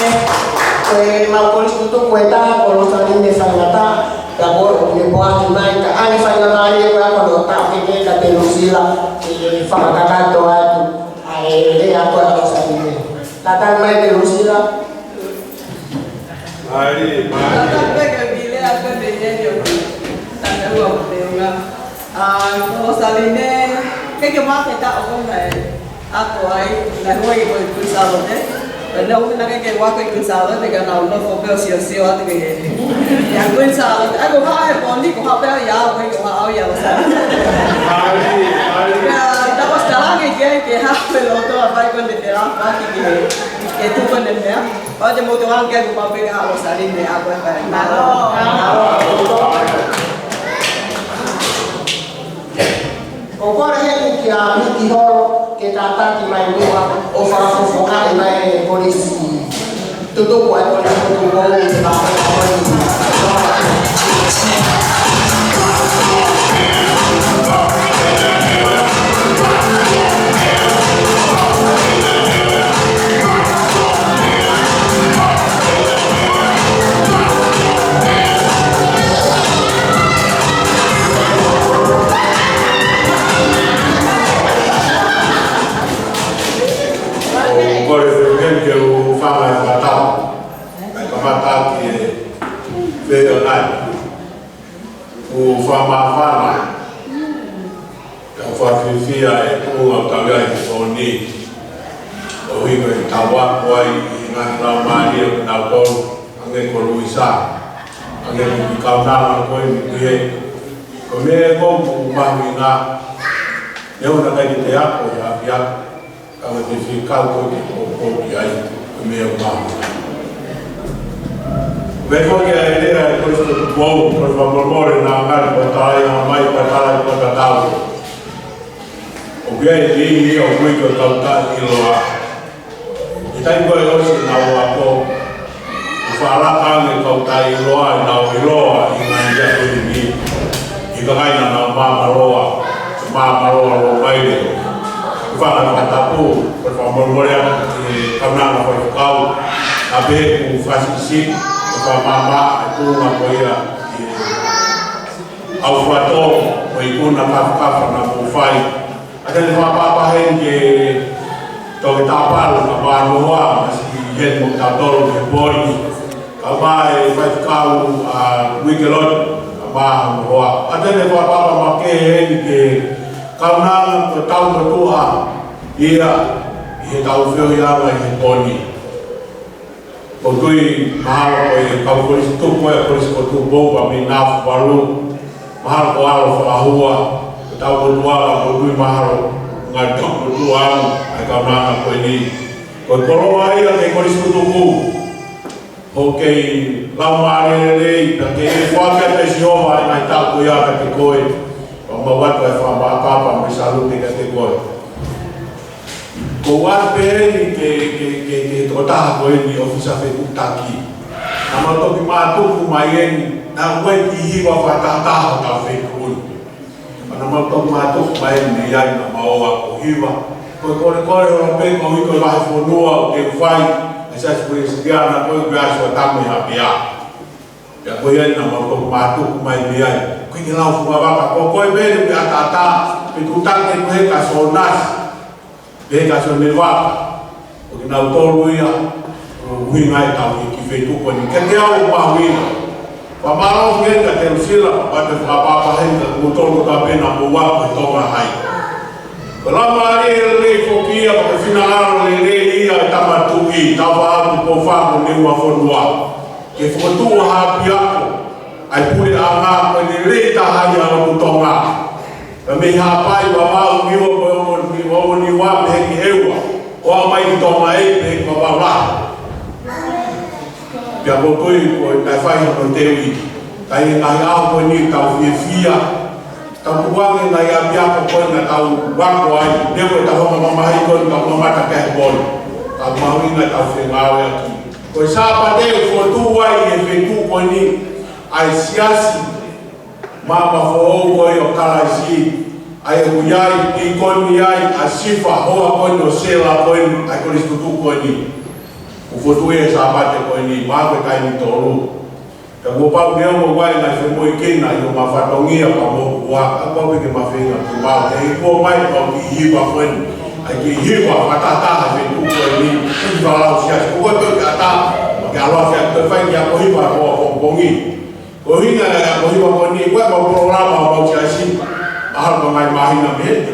ko e mau Kolisi Tutuku ʻe taha ko Losaline Faingataʻa, ka ko e ʻoku ne poaki mai, ka ʻoku faingamālie ko ia ko hono taʻokete kia Telusila, ke fakakakato atu ʻa e lea ko ē ʻa Losaline. Kātaki mai Telusila. Ke mate ta o kona e ako ai, na hoi ko i Kuini Sālote. Pea naʻe ʻuhinga ke ke ako i Kuini Sālote, ka naʻa nau nofo pē ʻo siosio atu ke he. ʻIa Kuini Sālote, ai ko haʻu e poni, ko haʻu pē ia, ko haʻu ia ʻo sa. Ai, ai. Pea, ta ko Sālote ke, ke haʻu pē loto a fai ko ne te la, pa ki ke, ke tuku ne mea. ʻO te moto ang ke ko pa pē ka ʻo sa li ne ako e fai. Mālō. Mālō. ʻOku ou kole heni kia Miki Holo ke kātaki mai muʻa ʻo fakafofongaʻi mai e kolisi. Tutuku ai kolisi tutuku ai. ʻOku ou kole ke u fanga e fakatapu. Kae kamata ki he feʻao nai. ʻOku ou fakamāfana, ʻoku ou fakafiefia e tuʻunga ʻoku tau ʻi ai he ʻaho ni. ʻOku ʻi ai e tau ako ai ʻi he ngaahi laumālie ʻo kinautolu, hangē ko Luisa, hangē ko e kiʻi kaunanga ko eni ki he. Ko e meʻa ʻoku ou mahuʻingaʻia, neongo naʻe ʻikai ke te ako ʻi ʻapiako, ka ʻoku te fie kau koe ke poupou ki ai, ko e meʻa ʻoku mahuʻinga. Pea ko e lea ʻa e Kolisi Tupou, ko e fakamolemole naʻa ngali pea talaʻi mai, pea talaʻi pea tatau. ʻOku ʻi ai e niʻihi ʻoku ui ko e kau taʻeʻiloa. ʻI he taimi ko ē ʻosi ʻenau ako, ʻoku fakalaka ange e kau taʻeʻiloa ʻenau ʻiloa ʻi he ngaahi meʻa ko eni. ʻI he kakai naʻa nau māmāloa, māmāloa loa mai leva. ʻOku ou fakaʻamu fakatapu, ʻoku ou fakamolemole atu ki he kaunanga faifekau, ʻa pē ʻoku fakasiʻisiʻi, ʻoku fakamāmā e tuʻunga ko ia ʻi he ʻau fakatō, ko e ikuna kāfakafa naʻa mou fai. ʻA ia te ne fakapapahe ke toki tāpalu ka manoa, ma si heni mo tautolu he pō ni. Ka mai faifekau ʻa Uike Lotu, ka manoa. ʻA ia te ne fakapapa makehe heni ke kaunanga ko e tau motuʻa ia ʻi he tau feohiʻanga ʻi he pō ni. ʻOku ou tui mahalo ko e kau kolisi tuku e kolisi ko Tupou pea mei Nafuvalu. Mahalo ko ʻAlo Fakahua, ko e tau motuʻa, ʻoku ou tui mahalo ngaahi tau motuʻa ʻa e kaunanga ko eni. Ko e koloa ia ke kolisi tuku. ʻOku kei laumālie lelei, pea kei foaki atu ʻe Sihova ʻa e ngaahi tau ko ia kiate koe. Pea mau ʻoatu e fakapapa mo e salute kiate koe. Ko au pē eni ke, ke, ke, ke tokotaha ko eni ʻofisa fetuʻutaki. Naʻa mau toki mātuku mai eni, naʻe ʻikai ke hiva fakatahataha ʻo tau fetuʻu ni. Naʻa mau toki mātuku mai eni, naʻa mau ō ʻo hiva. Ko e kolekole ʻo pē ko e ʻuhi ko e vahefonua ʻoku ke fai, ʻa e Siasi Uēsiliana ko e ʻoku ʻi ai e Siasi Uēsiliana ʻi ʻApiako. Pea ko ia naʻa mau toki mātuku mai mei ai. Ko e ke lau fungavaka, ko koe pē eni ʻoku ke ʻataʻatā, pe tuʻutaki ko e ka sōnasi, pe ka sōnevaka. Ko kinautolu ia, ko e ʻuhinga e tau ʻi he kiʻi feituʻu ko eni. Kiate au ʻoku mahuʻinga. Fakamālō ange kiate Lusila, pea te fakapapa heni kiate kimoutolu kotoa pē naʻa mou ako he Tonga High. Ko e laumālie lelei foki ia, ko e finangalo lelei ia e tama tuʻi, tau faʻa atu ko fako ne ua fonua. Ke fokotuʻu ʻa ʻApiako, ʻa e puleʻanga ko e lelei taha ia ʻo Tonga. Pea mei Haʻapai, Vavaʻu, Niua, ko e ongo, Niua, ongo Niua, pehē ki ʻEua. ʻO aʻu mai ki Tonga ʻEiki, pehē ki Vavaʻu Lahi. Pea ʻoku ou tui ko e taʻe fai hono teu ʻi. Ka ʻi he ngaahi ʻaho ko eni tau fiefia. Tau tukuange ngaahi ʻapiako ko ē naʻa tau ako ai, neongo ʻetau hanga mamahi ko ē tau mamata ki he pō ni. Ka ʻoku mahuʻinga ʻetau fengāueʻaki. Ko e Sāpate ʻoku fokotuʻu ai ʻi he feituʻu ko eni ʻa e siasi maama foʻou ko ē ʻo Kalaisi, ʻa ia ʻoku ʻi ai e tīkoni ai ʻa Sifa, hoa ko eni ʻo Sela ko eni, ʻa e kolisi tutuku ko eni. ʻOku fokotuʻu ia he Sāpate ko eni, mahalo ko e taimi tolu. Ka kuo pau ke ʻoua ʻe ngaahi femoʻuekina ʻi hoʻoma fatongia pea mo hoʻo ʻapi, ka kuo pau pē ke ma feinga ke mau, he kuo ʻomai ʻa e kiʻi hiva ko eni. ʻA e kiʻi hiva fakatahataha he feituʻu ko eni, kiʻi fakalausia, ko koe pē ke ʻatā, ke ʻalu ʻo fai, ke fai e kiʻi ako hiva ko ē ʻapongipongi. Ko e ʻuhinga e ako hiva ko eni, ko e mau polokalama ʻo mau siasi, mahalo ko e ngaahi māhina mei heni,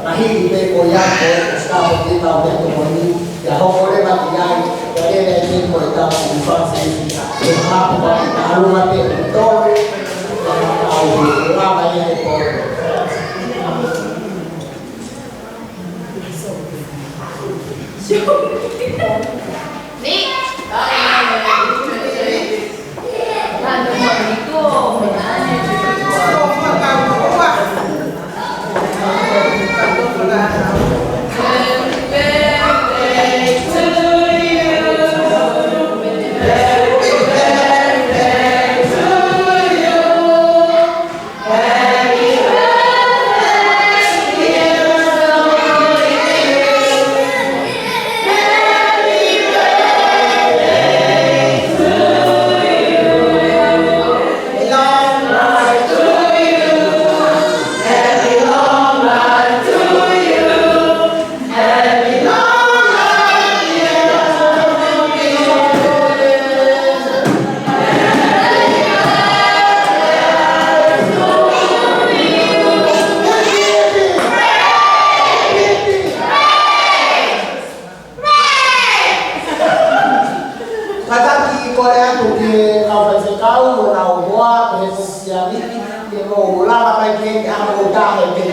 Ka hili pē ko ia ko e ʻosi ka ko e tau pē ko eni, ʻa ia hoko leva ki ai, ʻa ia leva e ko e tau ki fasi, ʻe hapa ʻa e tau ma te tolu, ʻa ia tau lava ia e ko. Kātaki kole atu ki he kau faifekau mo nau hoa, ko e Siamiki, ke mou lava mai ki he ʻaho taha pē.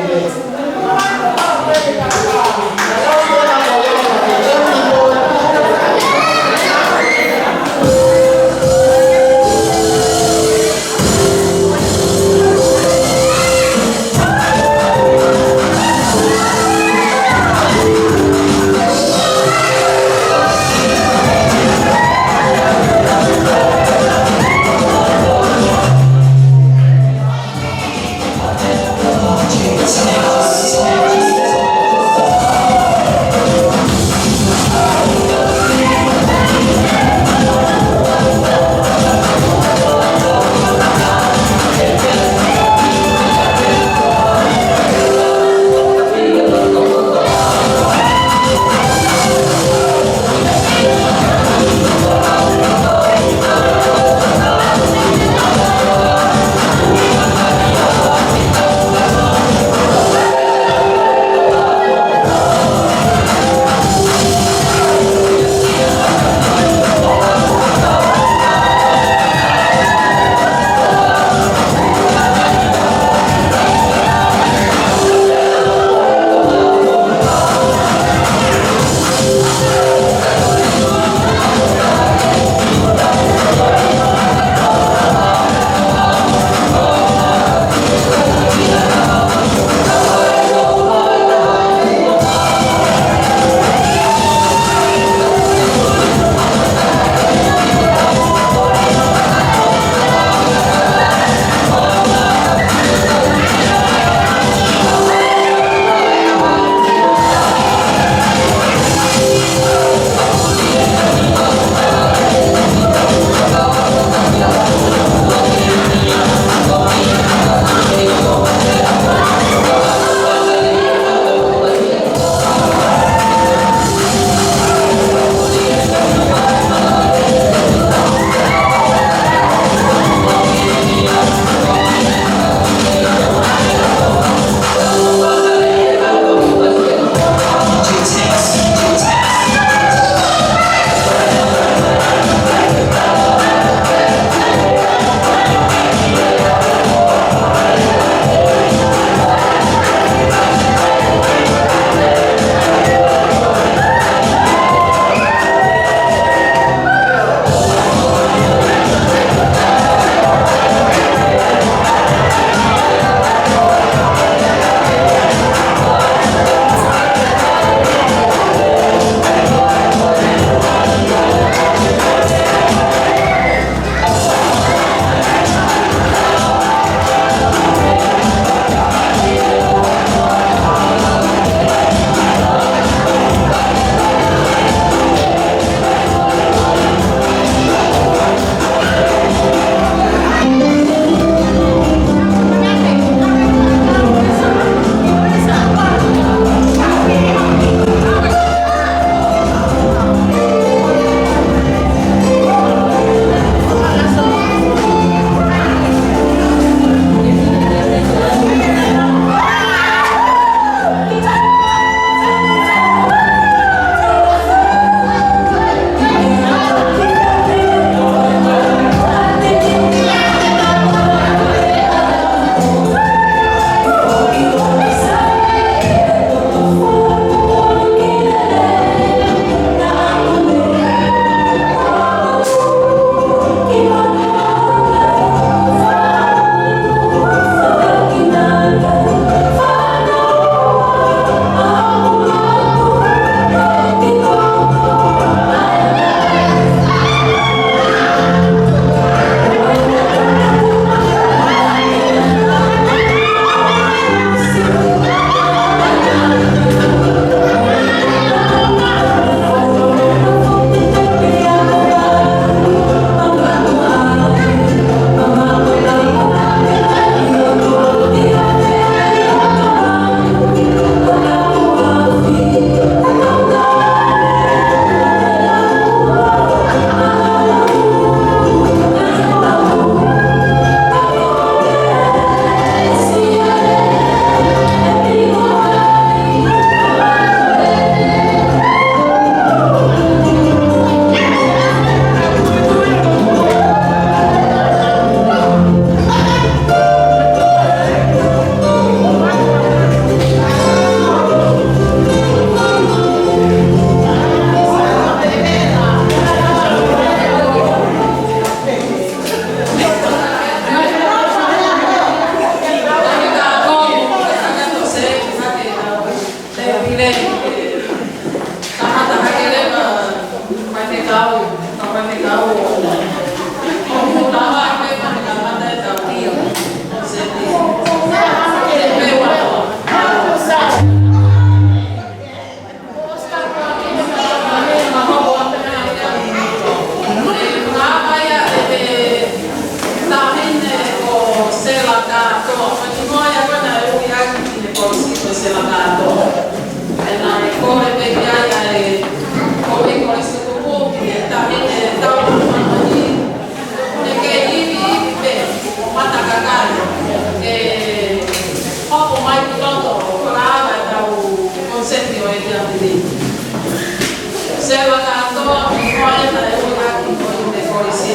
Sewa kātoa, ko ia naʻe ʻuluaki ko e kolisi.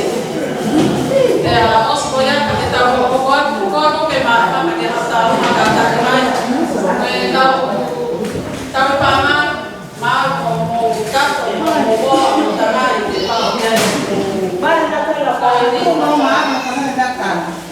Pea ʻosi ko ia ka ke tau hoko atu, ko atu ke ma, ma ke hata uma ka taki mai. Ko e tau, tau pama, ma mo, mo kato, mo, mo, mo, mo tamai, ke pau ia. Bali na kala pa, ko e ni. Ko ma, ma, ma, ma, ma, ma.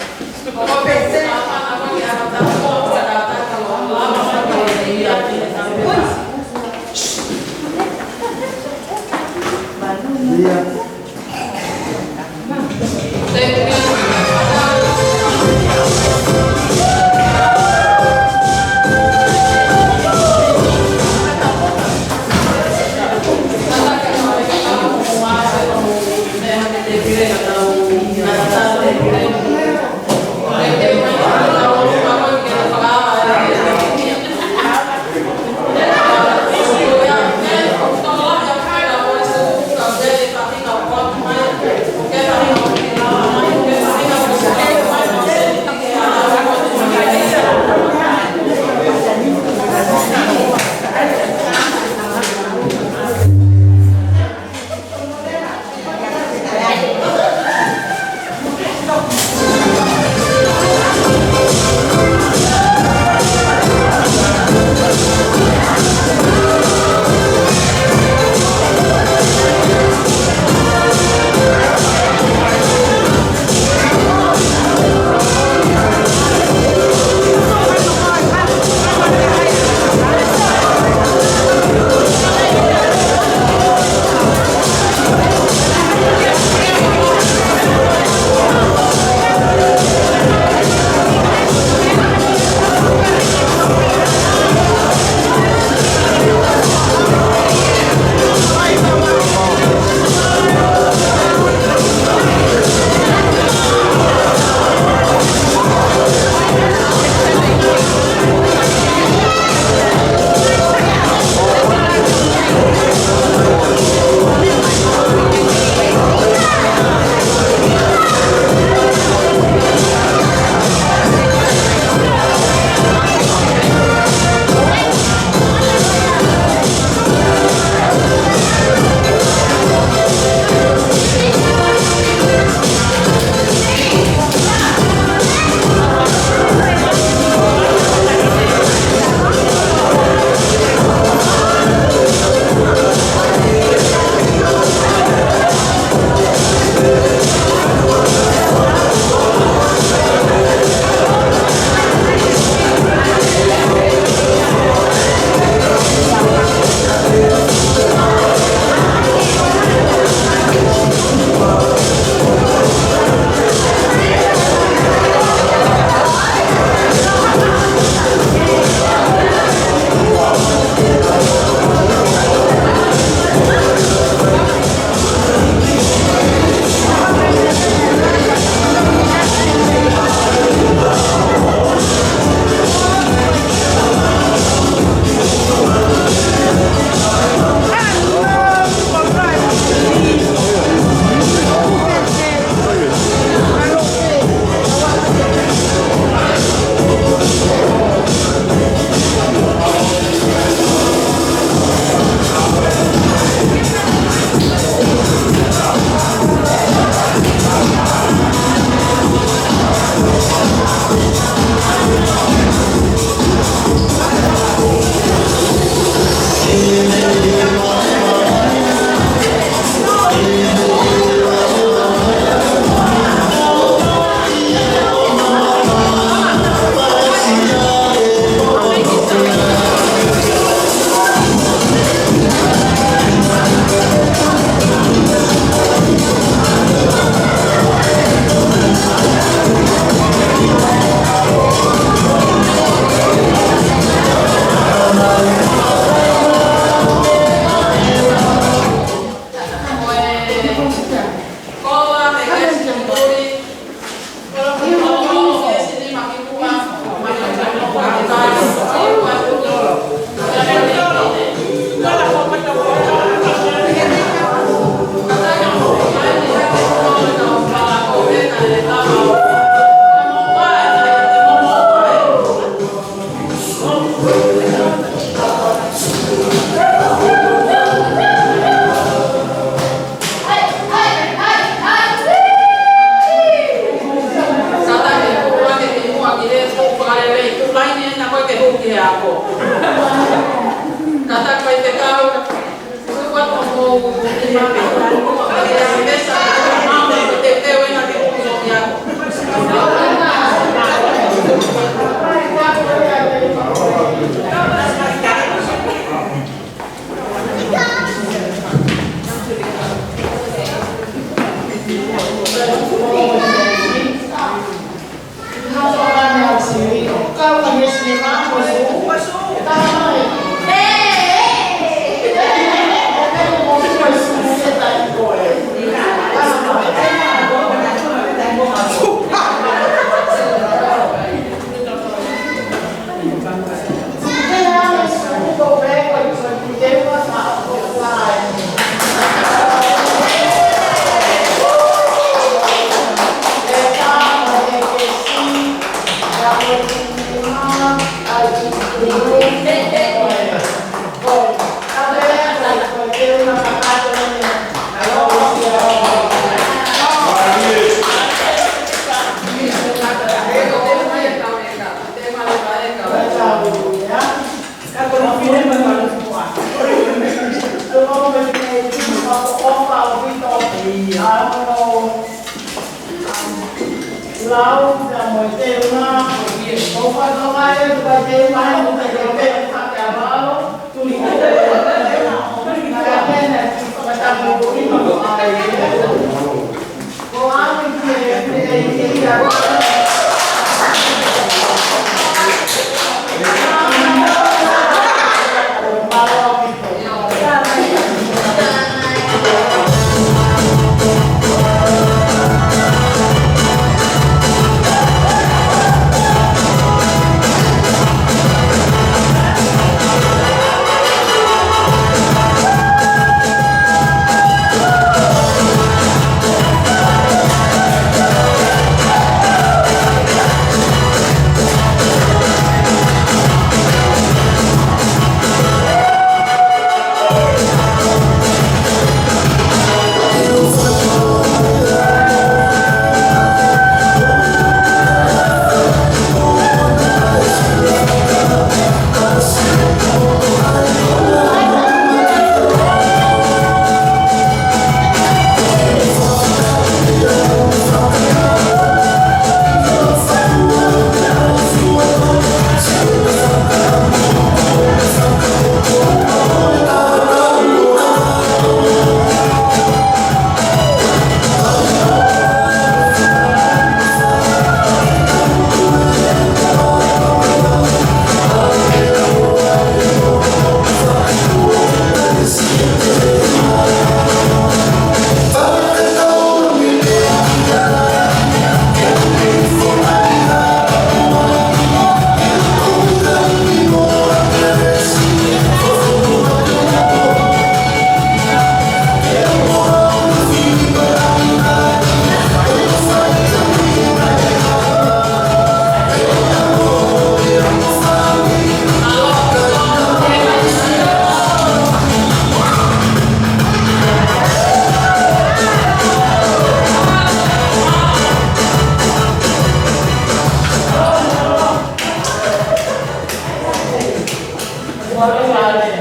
ʻI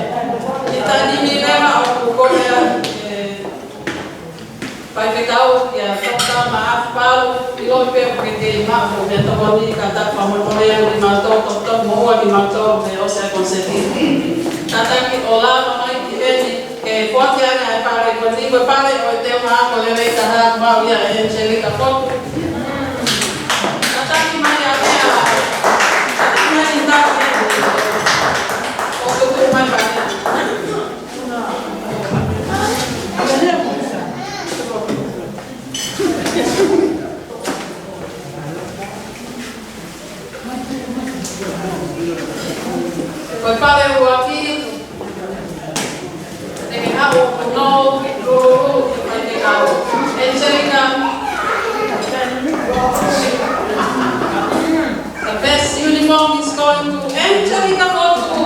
he taimi ni leva ʻoku kole ʻa e faifekau kia Toketā Maʻafu Palu, ʻiloʻi pē ʻoku ke kei maʻu ha meʻatokoni, kātaki fakamolemole ange kimautolu, tokoto mo ua kimautolu, pea ʻosi ʻa e konsēti. Kātaki ʻo lava mai ki heni, ke foaki ange ʻa e pale ko eni, ko e pale ʻo e teunga ako lelei taha, maʻu ia ʻe Angelica Fotu. Kātaki mai ʻa e, kātaki mai ʻi taki. ʻO tuku mai pale. Ko e pale ʻuluaki, te ke haʻu ʻo punou, lulululu ki he faifekau. Angelica. The best uniform is going to Angelica Fotu.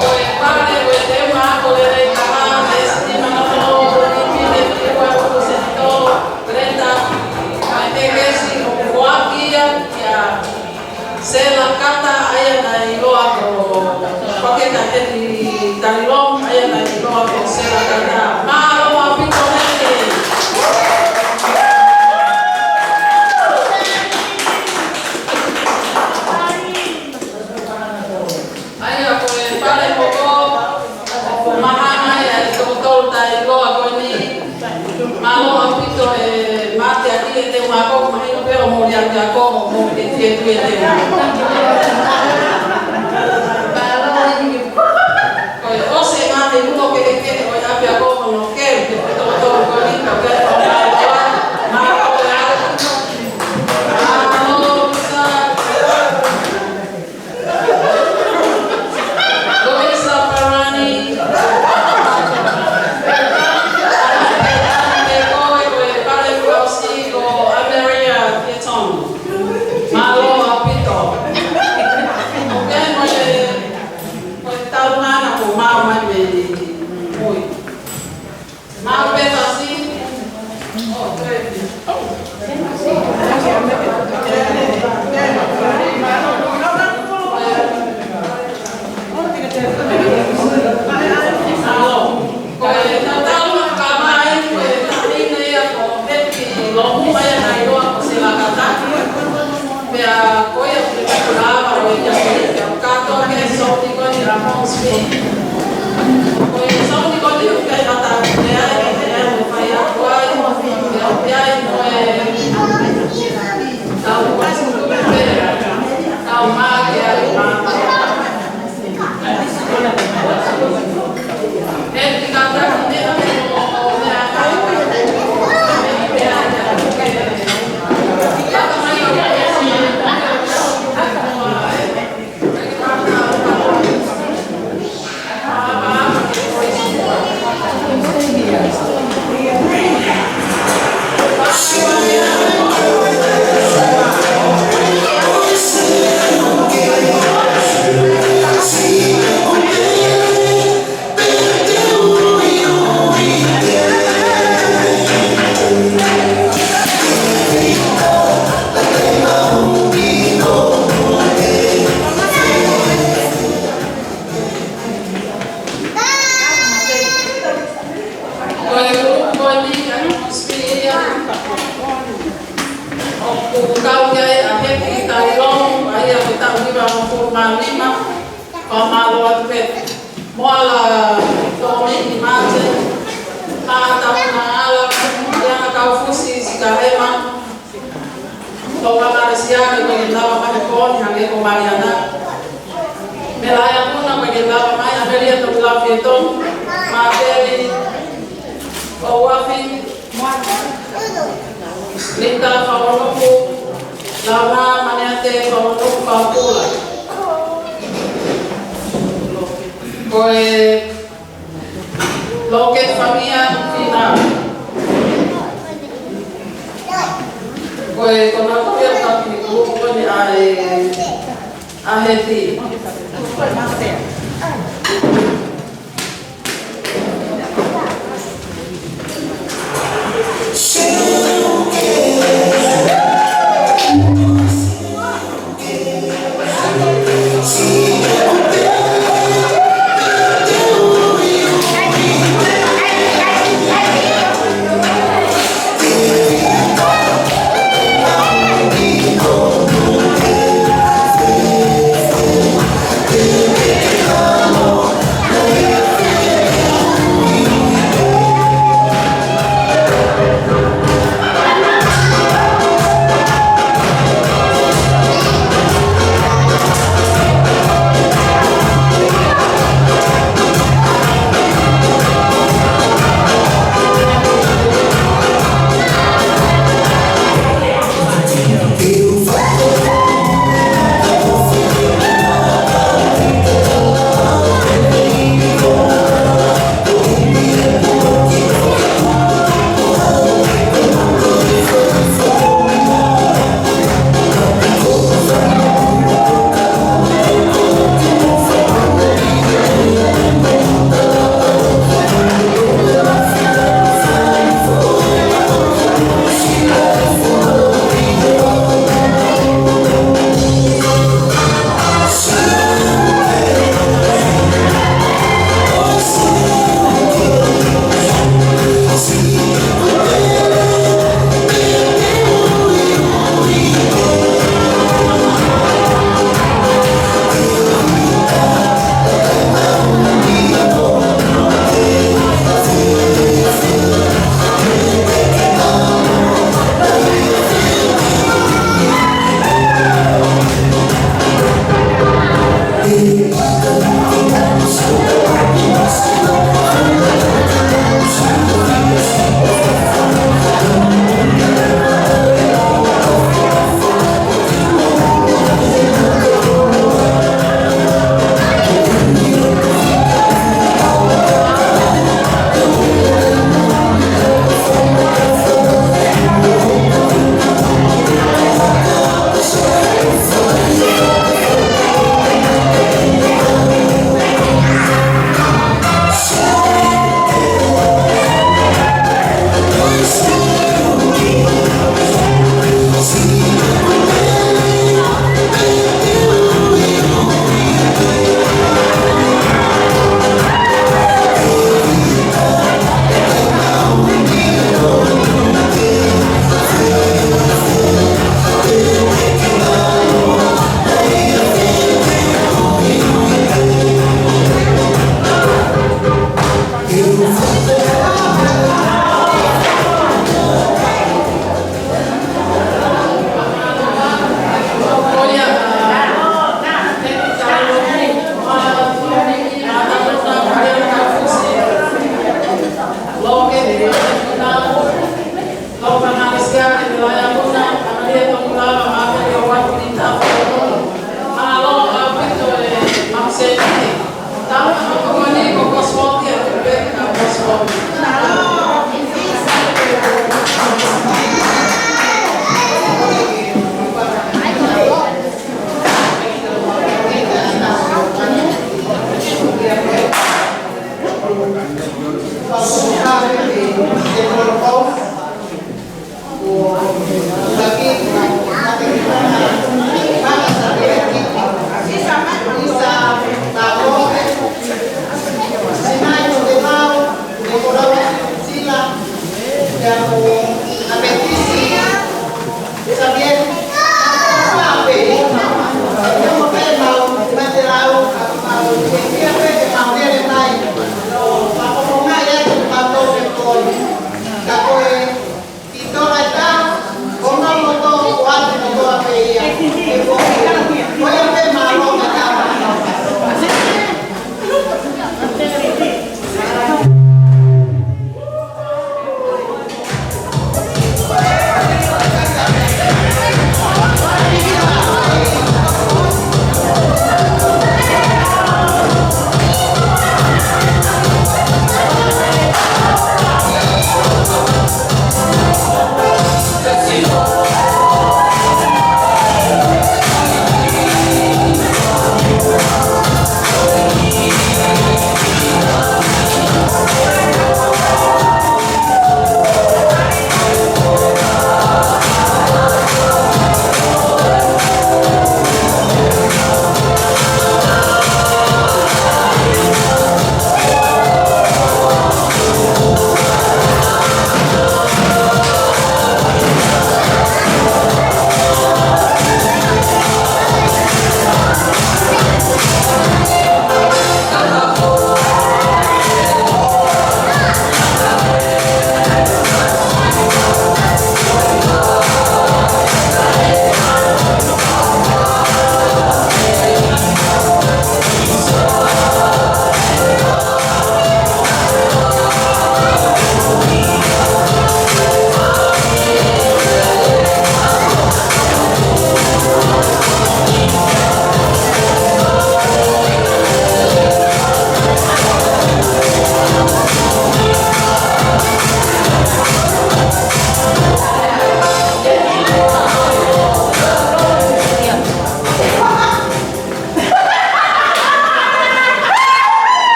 Ko e pale ʻo e teunga ako lelei taha, ʻe Sitima Nofo, ʻo Nipine, Fiua, ʻo Senitolo, Greta, ʻa e kesi, ʻo Mākou mahino pē ʻoku mou liʻaki ʻa koe, mou ke tietu e te. Ko e ʻosi e ngaahi luo kehekehe ʻo e ʻapiako hono keu, ke tokotoko ko ni, ka pea ko mālō, mālō e ala. Mālō, sa. Luisa Parani. Ko e pale fakaʻosi ko Ameria Pietonu. Mālō ʻaupito. ʻOku ʻi ai mo e, ko e taumana ko mau mai me ni. Ui. Mau pē fasi. Ko e tautau ʻa e kakai, ko e taʻahine ia ko Pepi Lomu, ʻa ia naʻe ʻiloa ko Sila Kataki. Pea ko ia ʻoku kei lava ʻo ia, pea kātoa ke sōti ko eni ʻa Hornsby. Ko e sōti ko eni ʻoku kei lata atu ai, ʻoku kei ʻoatu ai, ʻoku kei ʻoatu ai mo e tau ko e sū pē, tau mā ke ai mā. Ko e ʻuluaki ko eni ʻa e Hornsby ia. ʻOku kau ki ai ʻa Heki Tailong, ʻa ia ko e taʻu hiva hongofulu mā nima, fakamālō atu pē. Moala Tōmiki Māteni, Haʻa Tauna Ala, Lianga Kaufusi Sikahema, Tō Makalesiake, ko e lava mai ko eni hangē ko Maliana. Melaia Kuna, ko e lava mai, ʻAmelia Tomilafi e Tō, Māteli, ʻOuafi, Lita Faunuku, Launa Maneate Faunuku Faupula. Ko e Loke Famia Fina. Ko e kona ko ia ka ki kuo ko ni ʻa e ʻa Heti.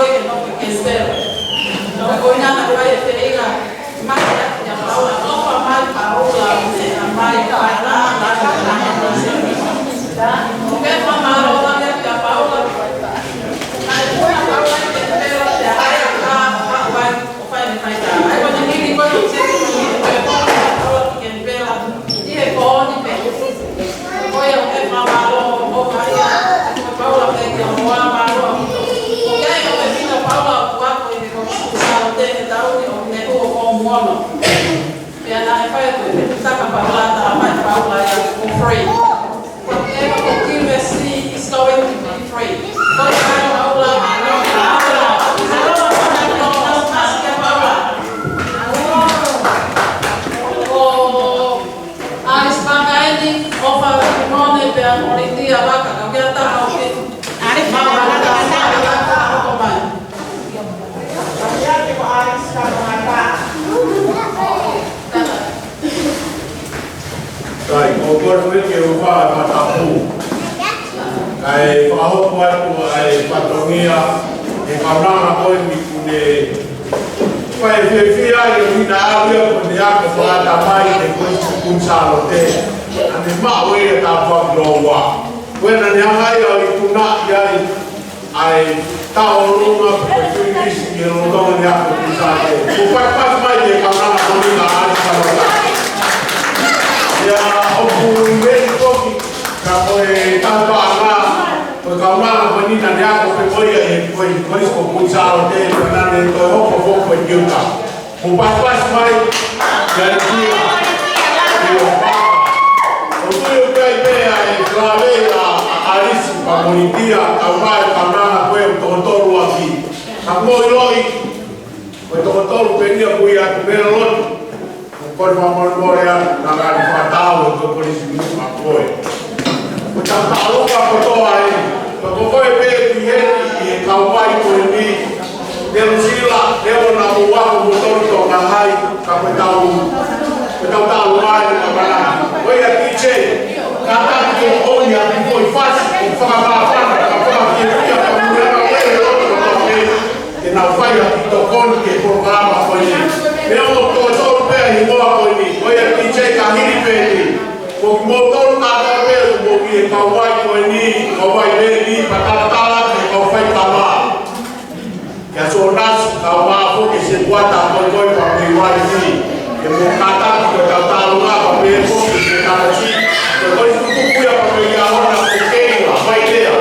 Ke nofo ʻi Kenisipela. Ko ia naʻe fai e feinga mai atu kia Paula, ʻofa mai Paula, meʻa mai Paula, ke fakamālō mai kia Paula. Naʻe puna Paula ʻi Kenisipela, pea hā ia ka, ka, ka, ʻo fai ʻene faitā. ʻA ia ko ʻene hili ko ē ʻo seti ko ē, ko e puna Paula ki Kenisipela, ʻi he ko eni pē. Ko ia ʻoku fakamālō ʻo fai ia, ko Paula pē kia Paula mālō ʻaupito. Ko ia ʻoku fefine ʻa Paula ʻoku ako ʻi he Kolisi Kuini Sālote he taʻu ni ʻo ne ʻo ko muono. Pea naʻe fai atu e fetutaka Paula, talamai Paula ia ko free. Whatever the university is going to be free. Ko ia Paula, Paula, Paula, Paula, Paula. Ko ʻAlisi Pakaeni, ʻofa ʻi mone pea molitia vaka, ka kia ta au ke. ʻAlisi Pakaeni, ʻofa mai. Kai, ko kore ke u fai fatapu. Kae fakahoko atu ʻa e fatongia, ʻe kaunanga ko eni kuo ne fai fiefia ai ʻi he ʻaho ni ko ʻene ako fakatamai ʻi he Kolisi Kuini Sālote. Naʻa ne maʻu e tāpuaki lōua. Ko ena naʻa ne hanga ai ʻo ikunaʻi ai ʻa e tauʻolunga pe ko e tuingisi ʻi he lolotonga ʻene ako Kuini Sālote. Ko e fakapapau mai ʻe kaunanga ko eni ʻa ʻAlisi Pakaeni. ʻIa, ʻoku ʻi heni foki, ka ko e tapaʻanga, ko e kaunanga ko eni naʻa ne ako pē mo ia ʻi he Kolisi Kuini Sālote, pea naʻa ne toe hoko foki ko e tiuta. Mou pasipasi mai, kia Tia, ʻio papa. ʻOku ou tui ʻoku ʻi ai pē ʻa e fale ʻa ʻAlisi pea mo Litia, kau mai kaunanga ko ē ʻoku toko tolu ʻaki. Ka mou ʻiloʻi, ko e toko tolu pē eni ʻoku ʻi ai ʻa e meʻa lotu. Ko e fakamolemole atu, naʻa ku fakatau ʻe he Kolisi Muʻa ko ē. Ko e taʻu taʻu ka kotoa ē, ka ko koe pē ʻoku ʻi heni ʻi he kauvai ko eni, New Zealand, ʻe ʻona ua ko moutolu Tonga hai, ka ko e tau, ko e tau taʻu ai, ka mana. Ko ia T J, kātaki ke ʻomi ʻa e kiʻi foʻi fasi, ʻo fakamāfana, ka fakafiefia, ka muna ka ʻe loto ko tau pē. Ke nau fai ha kiʻi tokoni ki he polokalama ko eni. Meʻa mo toko tolu pē ʻa e hingoa ko eni. Ko ia T J ka hili pē eni. Ko kimoutolu kātoa pē ʻoku mou ʻi he kauvai ko eni, kauvai ko eni, pea talatala ki he kau faikava. Kia Sonasi, kau mā foki se kuata ko ē ko ē pea mei vai ni. Ke mou kātaki ko e tau tālunga pea mei foki ke tālati. Ko e koi tukuku ia pea mei ʻaho na ko Keila, Vailea.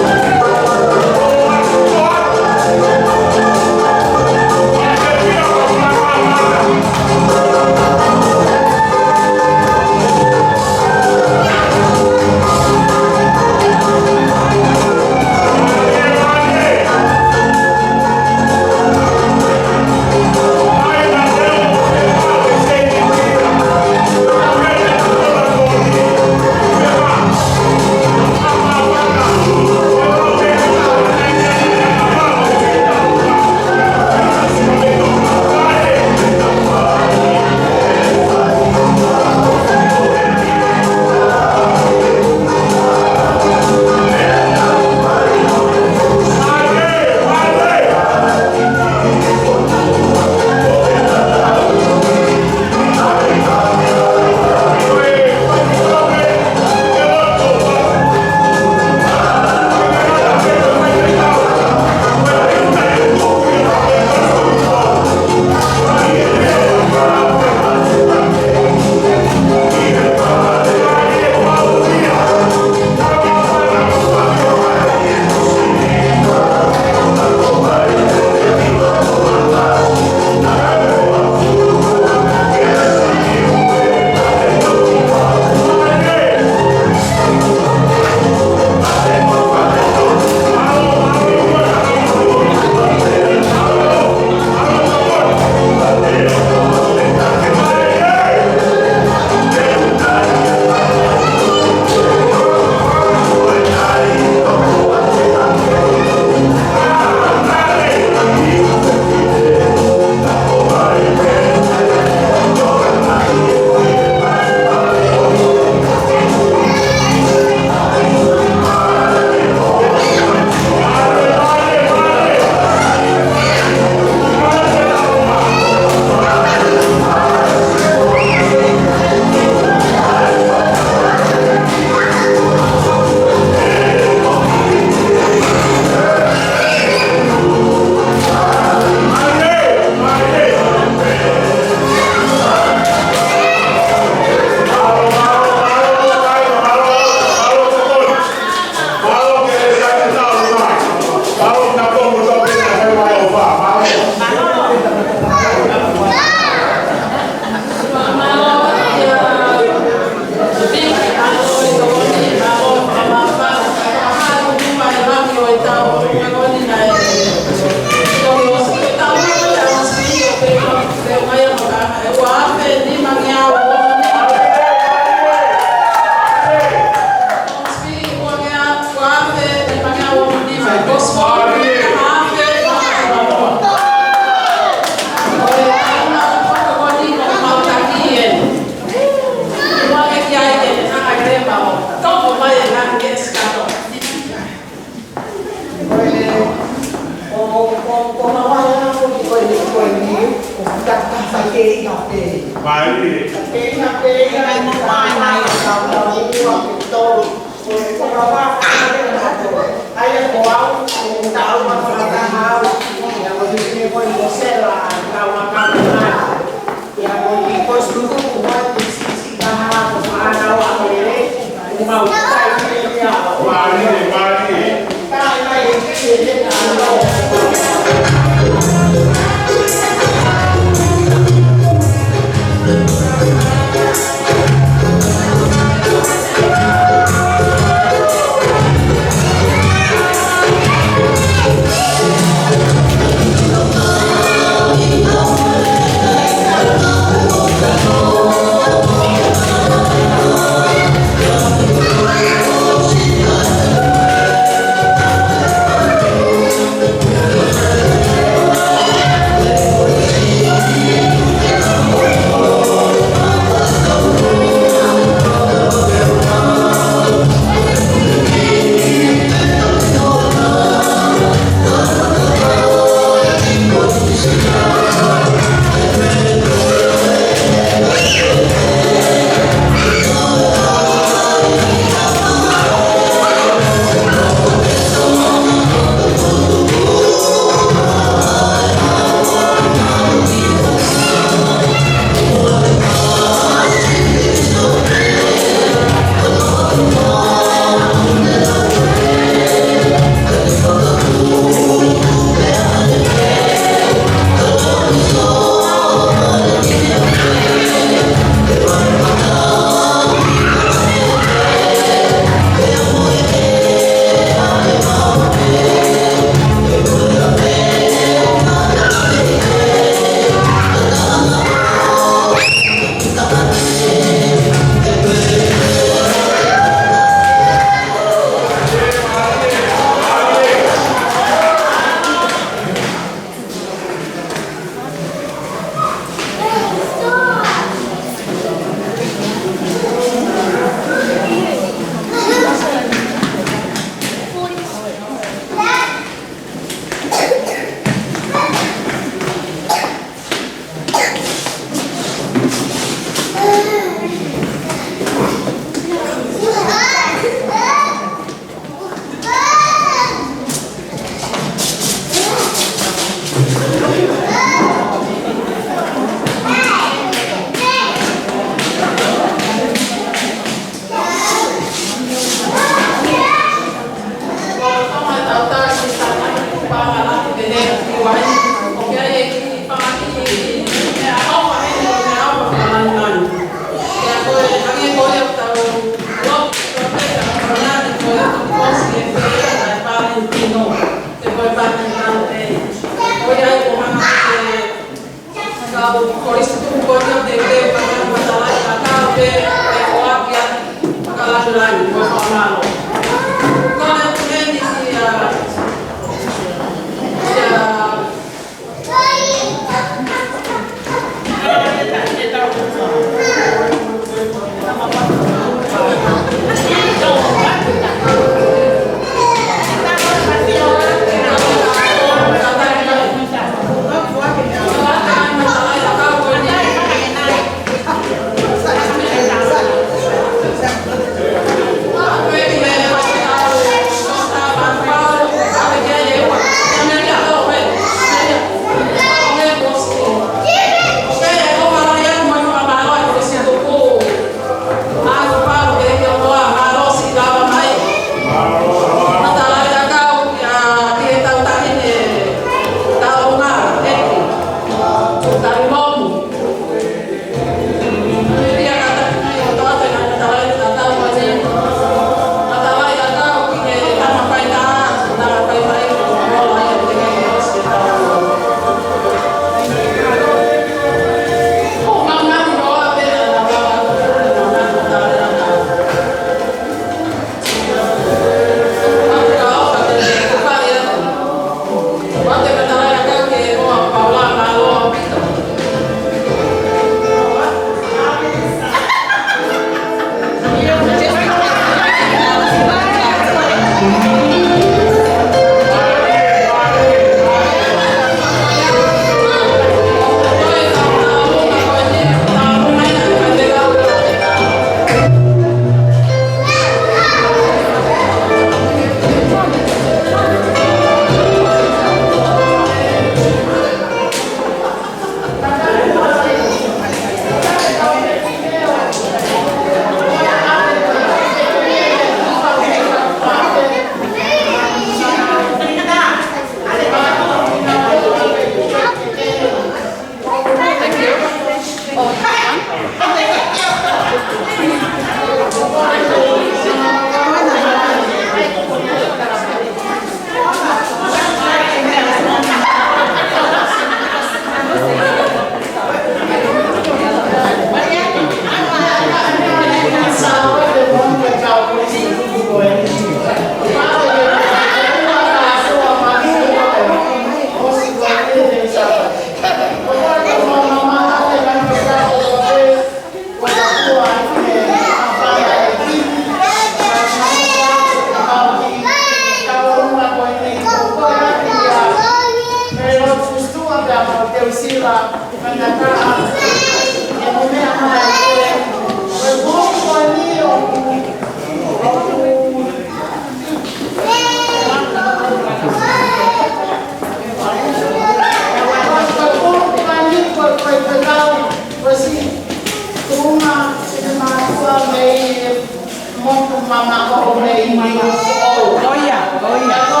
ʻOku ia, ʻoku ia.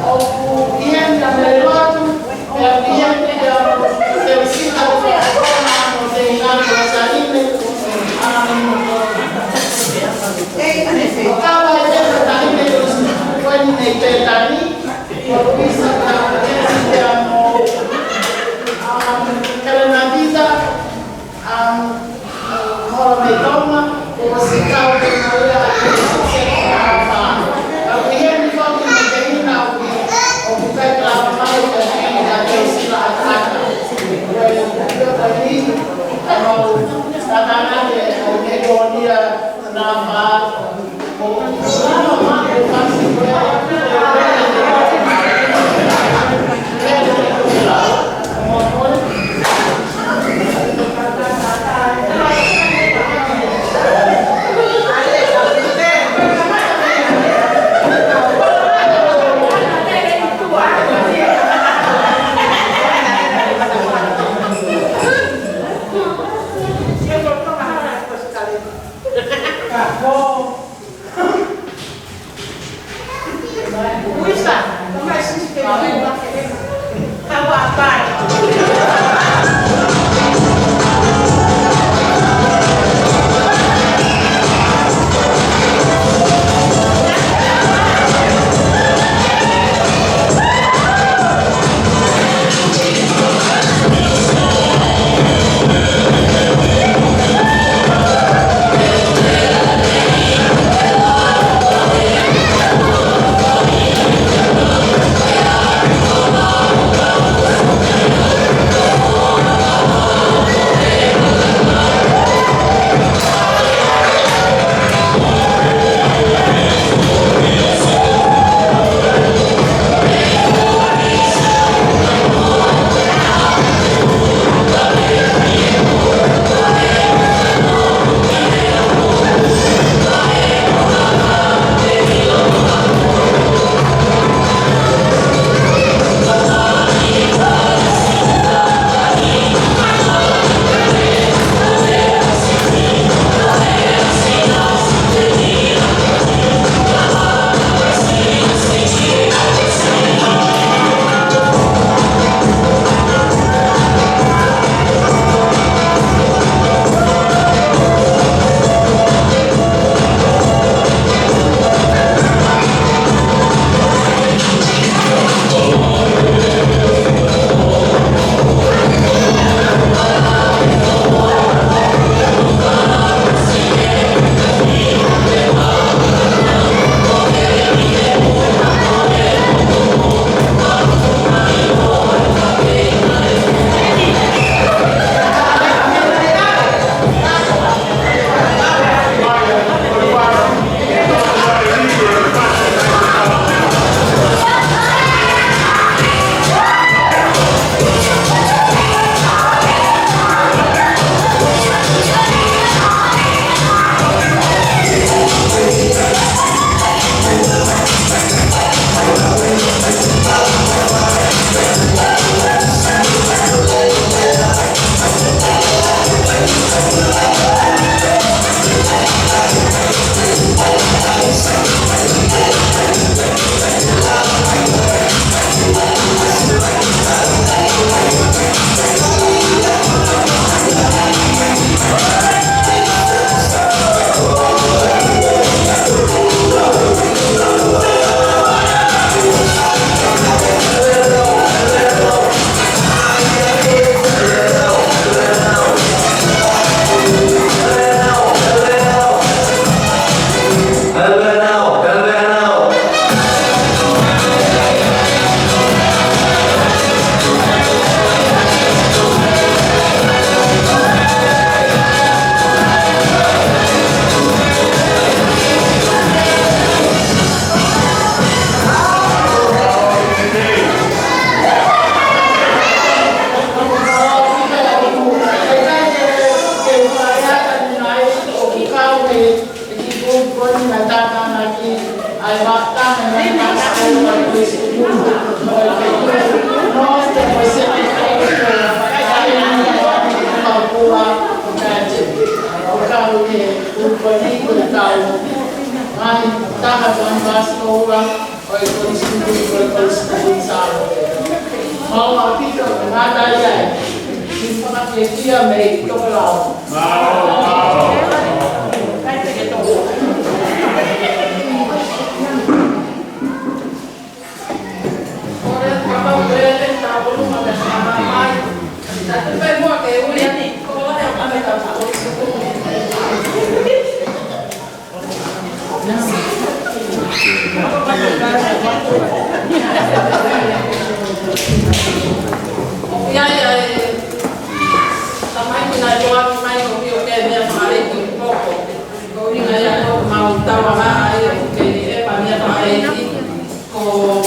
ʻOku ʻiate au e lotu, pea ʻoku ʻiate au e fekau ʻo e fakafofonga ʻo e ngaahi ʻo Saime, ʻa, ʻo kau ai pē ʻa Saime, ko eni mei Pētani, ʻo Luisa, pea ʻoku ʻiate au e fekau ʻo, ʻa, Kalenavita, Um, holo mei Tonga, ʻoku ʻosi kau ki he ngāue ʻa e Executive Director. Ka ʻoku ʻi heni foki mo e teina ʻoku, ʻoku fekau mai ke heni ʻa Teosila Atata. Ko e, ko e, ko e ni, ʻa mau, tatana ke, ke ko nia na fa. Ua, ʻo ka te, ʻo ka ʻo ke, ʻo ko ni, ʻo ka ʻo, mai, taha, taha, basi, ʻo ua, ʻo e Kolisi Tutuku, ʻo e Kolisi Tutuku Sālote. Mau ʻaupito, ngata ia e, ki fakakekia mei Tokelau. Ia, ia, e, tamai kina e toa mai ko mio ke mea fakaʻeiki ʻo poko. Ko ʻuhinga ia ko mau tau anga ai ke e pa mea fakaʻeiki. Ko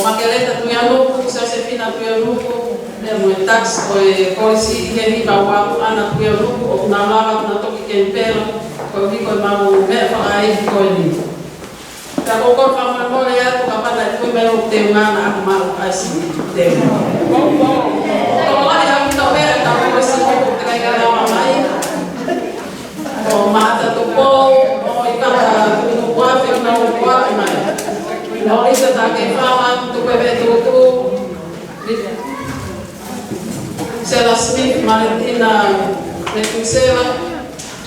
Makeleta Tuianuku, Sosefina Tuianuku, pea mo e tax ko e Kolisi ʻi he ni kau aku ana Tuianuku, ʻo na lava na toki ke pelo, ko ni ko mau mea fakaʻeiki ko ni. Ka ko ko ka mamole atu ka pana kui mai ʻo te ngana aku mau ai si te. Ko lai aku tau mea ka ko si ko te kai ka lava mai. Ko Mata Tupou, ʻo i ka Tupou ua te na ua mai. ʻO i te ta ke fama tu pe pe tu tu. Sela Smith, Maletina Metusela,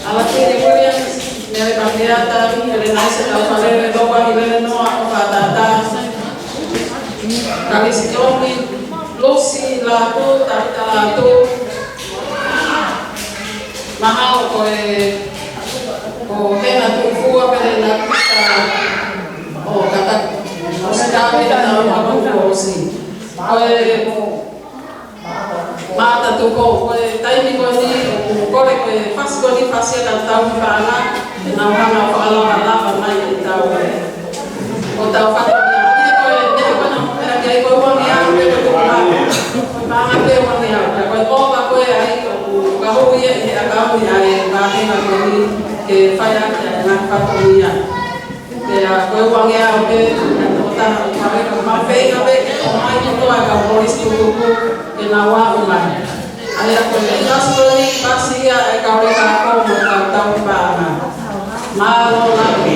Alatini Williams, Mele Pakeata, Mele Naisa Taufalele, Loa Hilele Noa, ʻo Fatata, Kalisi Tomi, Lusi Latu, Tavita Latu, mahalo ko e, ko Hena Tufua, Mele Nakuta, ʻo Kata, ʻo Sitavi, Hena Tufua, ʻo si. Ko e, Mata Tupou, ko e taimi ko eni, ʻoku kole ko e fasi ko eni fasi ʻa e tau paʻanga, ʻe nau hanga ʻo fakalavalava mai e tau. ʻO tau fatu, ia ko e, ia ko e nau, ia ko e ua ngeau, pe ko e tuku paʻanga, ko e paʻanga pe ua ngeau, ia ko e ova ko e ai, ʻoku ka hou ia ʻi he ʻakauni ʻa e paʻanga ko eni, ke fai ake ʻa e ngaahi fatu ia. Pea ko e ua ngeau pē, ʻo taha ʻo kau ʻi ka mau feinga pē ke ʻomai kotoa e kau Kolisi Tutuku ke nau aʻu mai. ʻA ia ko e task force ni, fasi ia e kau ʻi ka ko mo e kau tau paʻanga. Mālō lahi.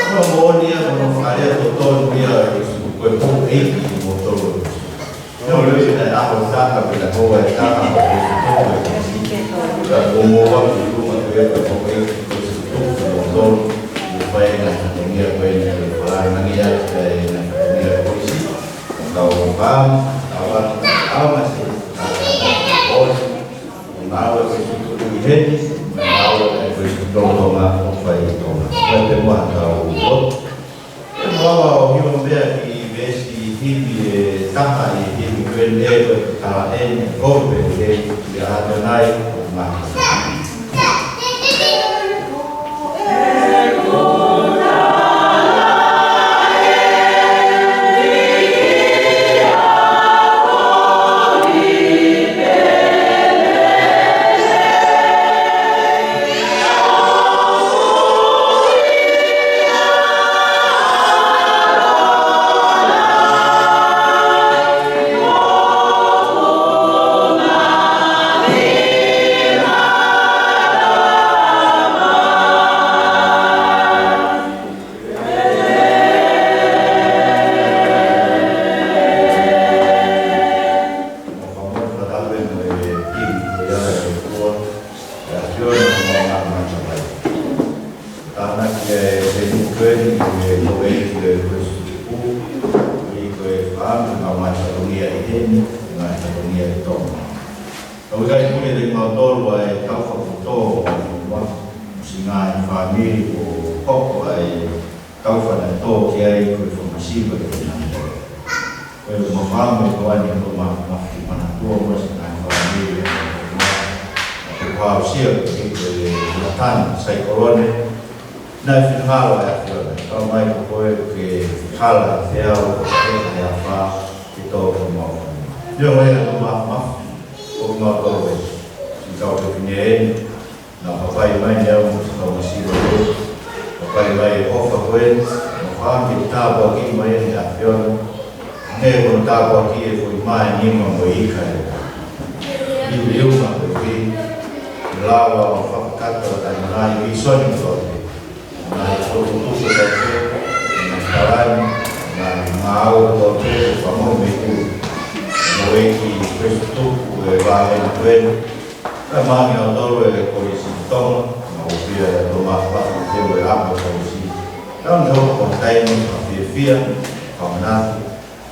Ko hono moʻoni ia, ko hono fakalea totonu ia ʻa Sīsū, ko e houʻeiki ʻo kimoutolu. Naʻe ʻi ai e ʻaho ʻe taha, pea naʻe hoa e taha ʻo Sīsū, ka ko moua ki luma ko ia ko e houʻeiki ʻo Sīsū kimoutolu, ʻo fai e ngaahi fatongia ko eni, ʻo fakalāngilangiʻi ʻa e ngaahi fatongia ko ia. Ka ʻoku ou pam, ka ʻoku ou pam, ka ʻoku ou pam, Mālō e Sīsū ʻi heni, mālō e Sīsū ʻi Tonga, ʻoku fai ʻi Tonga. Fai pē muʻa ʻetau lotu. ʻE muʻa ʻo hiva pē ʻa e veesi himi ʻe taha ʻi he himi ko eni, ko e tala eni, ko e pehē, ʻia ʻAtonai, ʻoku maha. Tānaki e Peni Kweni, ko e houʻeiki ʻo e Sīsū, ʻi ko e fānau ngaahi fatongia ʻi heni, ngaahi fatongia ʻi Tonga. Ka ʻoku ʻikai pule kimautolu ʻa e taufa kuo tō ʻa e fonua, mo siʻi ngaahi fāmili kuo hoko ʻa e taufa naʻe tō ki ai ko e fakamasiva ki he fonua. Ko e mafanga ko eni ko ma, ma, manatua mo siʻi ngaahi fāmili ʻa e fonua. Ko e hausia ko e hiko e matani saikolone. Naʻe finangalo ʻa e ʻAfiona, talamai ko koe ke hala ʻi he feau, ʻi he afā, ke tō ki he moʻunga. Neongo ia ko ma, ma, ko ma ko e, siʻi kau fefine eni, naʻa papai mai ni au mo siʻi kau masiva ko ē. Papai mai e ʻofa ko ē, mo fānau ke tāpuaki mai eni ʻa e ʻAfiona. Naʻe ko e tāpuaki e foʻi mā ʻe nima mo e ika ē. Liuliu ma ko e ki, lava ʻo fakakakato ʻa e ngaahi vīsone kotoa pē. Ngaahi Tuku tuku e tau pē, na palani, na ngāue tau pē, fakamolemole mei tuʻa. Mo e ki Christopher, e vāhenga pē, ka mangi au tolu e Kolisi Tonga, na o pia e toma pa, te o e ama Kolisi. Ka na hoko ko taimi, ka fiefia, ka manatu,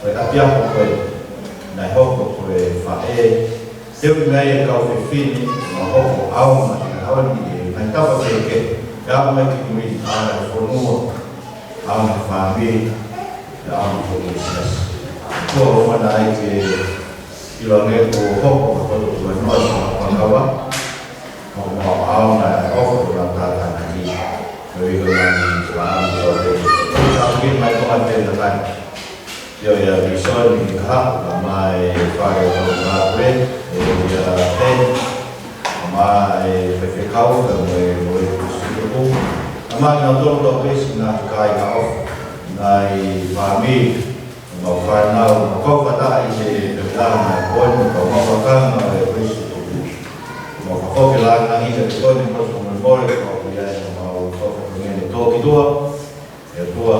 ko e ʻapiako ko ē, na hoko ko e faʻē, te u ngai e kau fefine, na hoko au ma te au ni e, na tapa ke ke, ka au mai ki mui, a na fonua, a na fāmili, a na fonua. Kua o mana ai ke, ʻiloange ko hoko, ko to kua noa sa pakawa, ko mau au na e hoko ko na tātānaki, ko i ko na ni sa au ko te, sa au ki mai ko a te na kai. Yo ya visoni ni ka, ka mai fale o na kue, e ya te, ka mai faifekau, ka mai mo e kusutuku, ka mai na tolo to pesi na kai ka ofu, na i fāmili, mau fānau, mau kau fata i se pepana, ko ni ka mau fakanga e kusutuku. Mau fakoki la na i te ko ni mo mo mo ko ia mau fakoki ne to ki tua. E tua,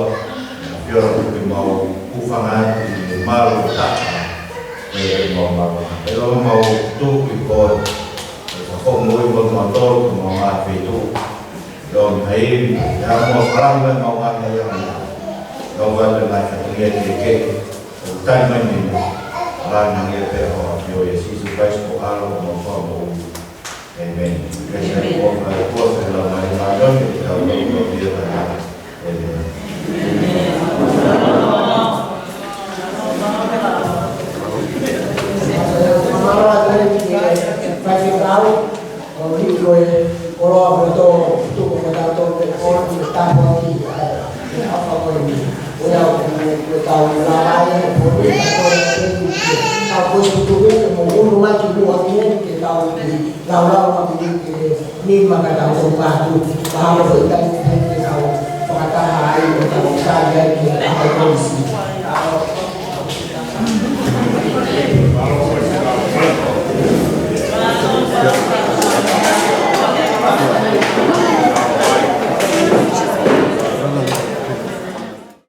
e fiora kuki mau kufanga atu i malu ta. E mau mau. E lo mau tuku i po. E ka ko mo i mo mau tolu, mau ngā feitu. Lo mai, e a mau faranga mau ngā mea ia. Lo vai te mai ka tuia ke ke. O tai mai ni. Ala na ia pe ho a fio e Sisu Christ ko alo mau fa mau. Amen. Amen. Amen. Ni maka tau tau patu, pahalo ko i tai ni tai ke tau fakataha ai ʻo tau sali ai ke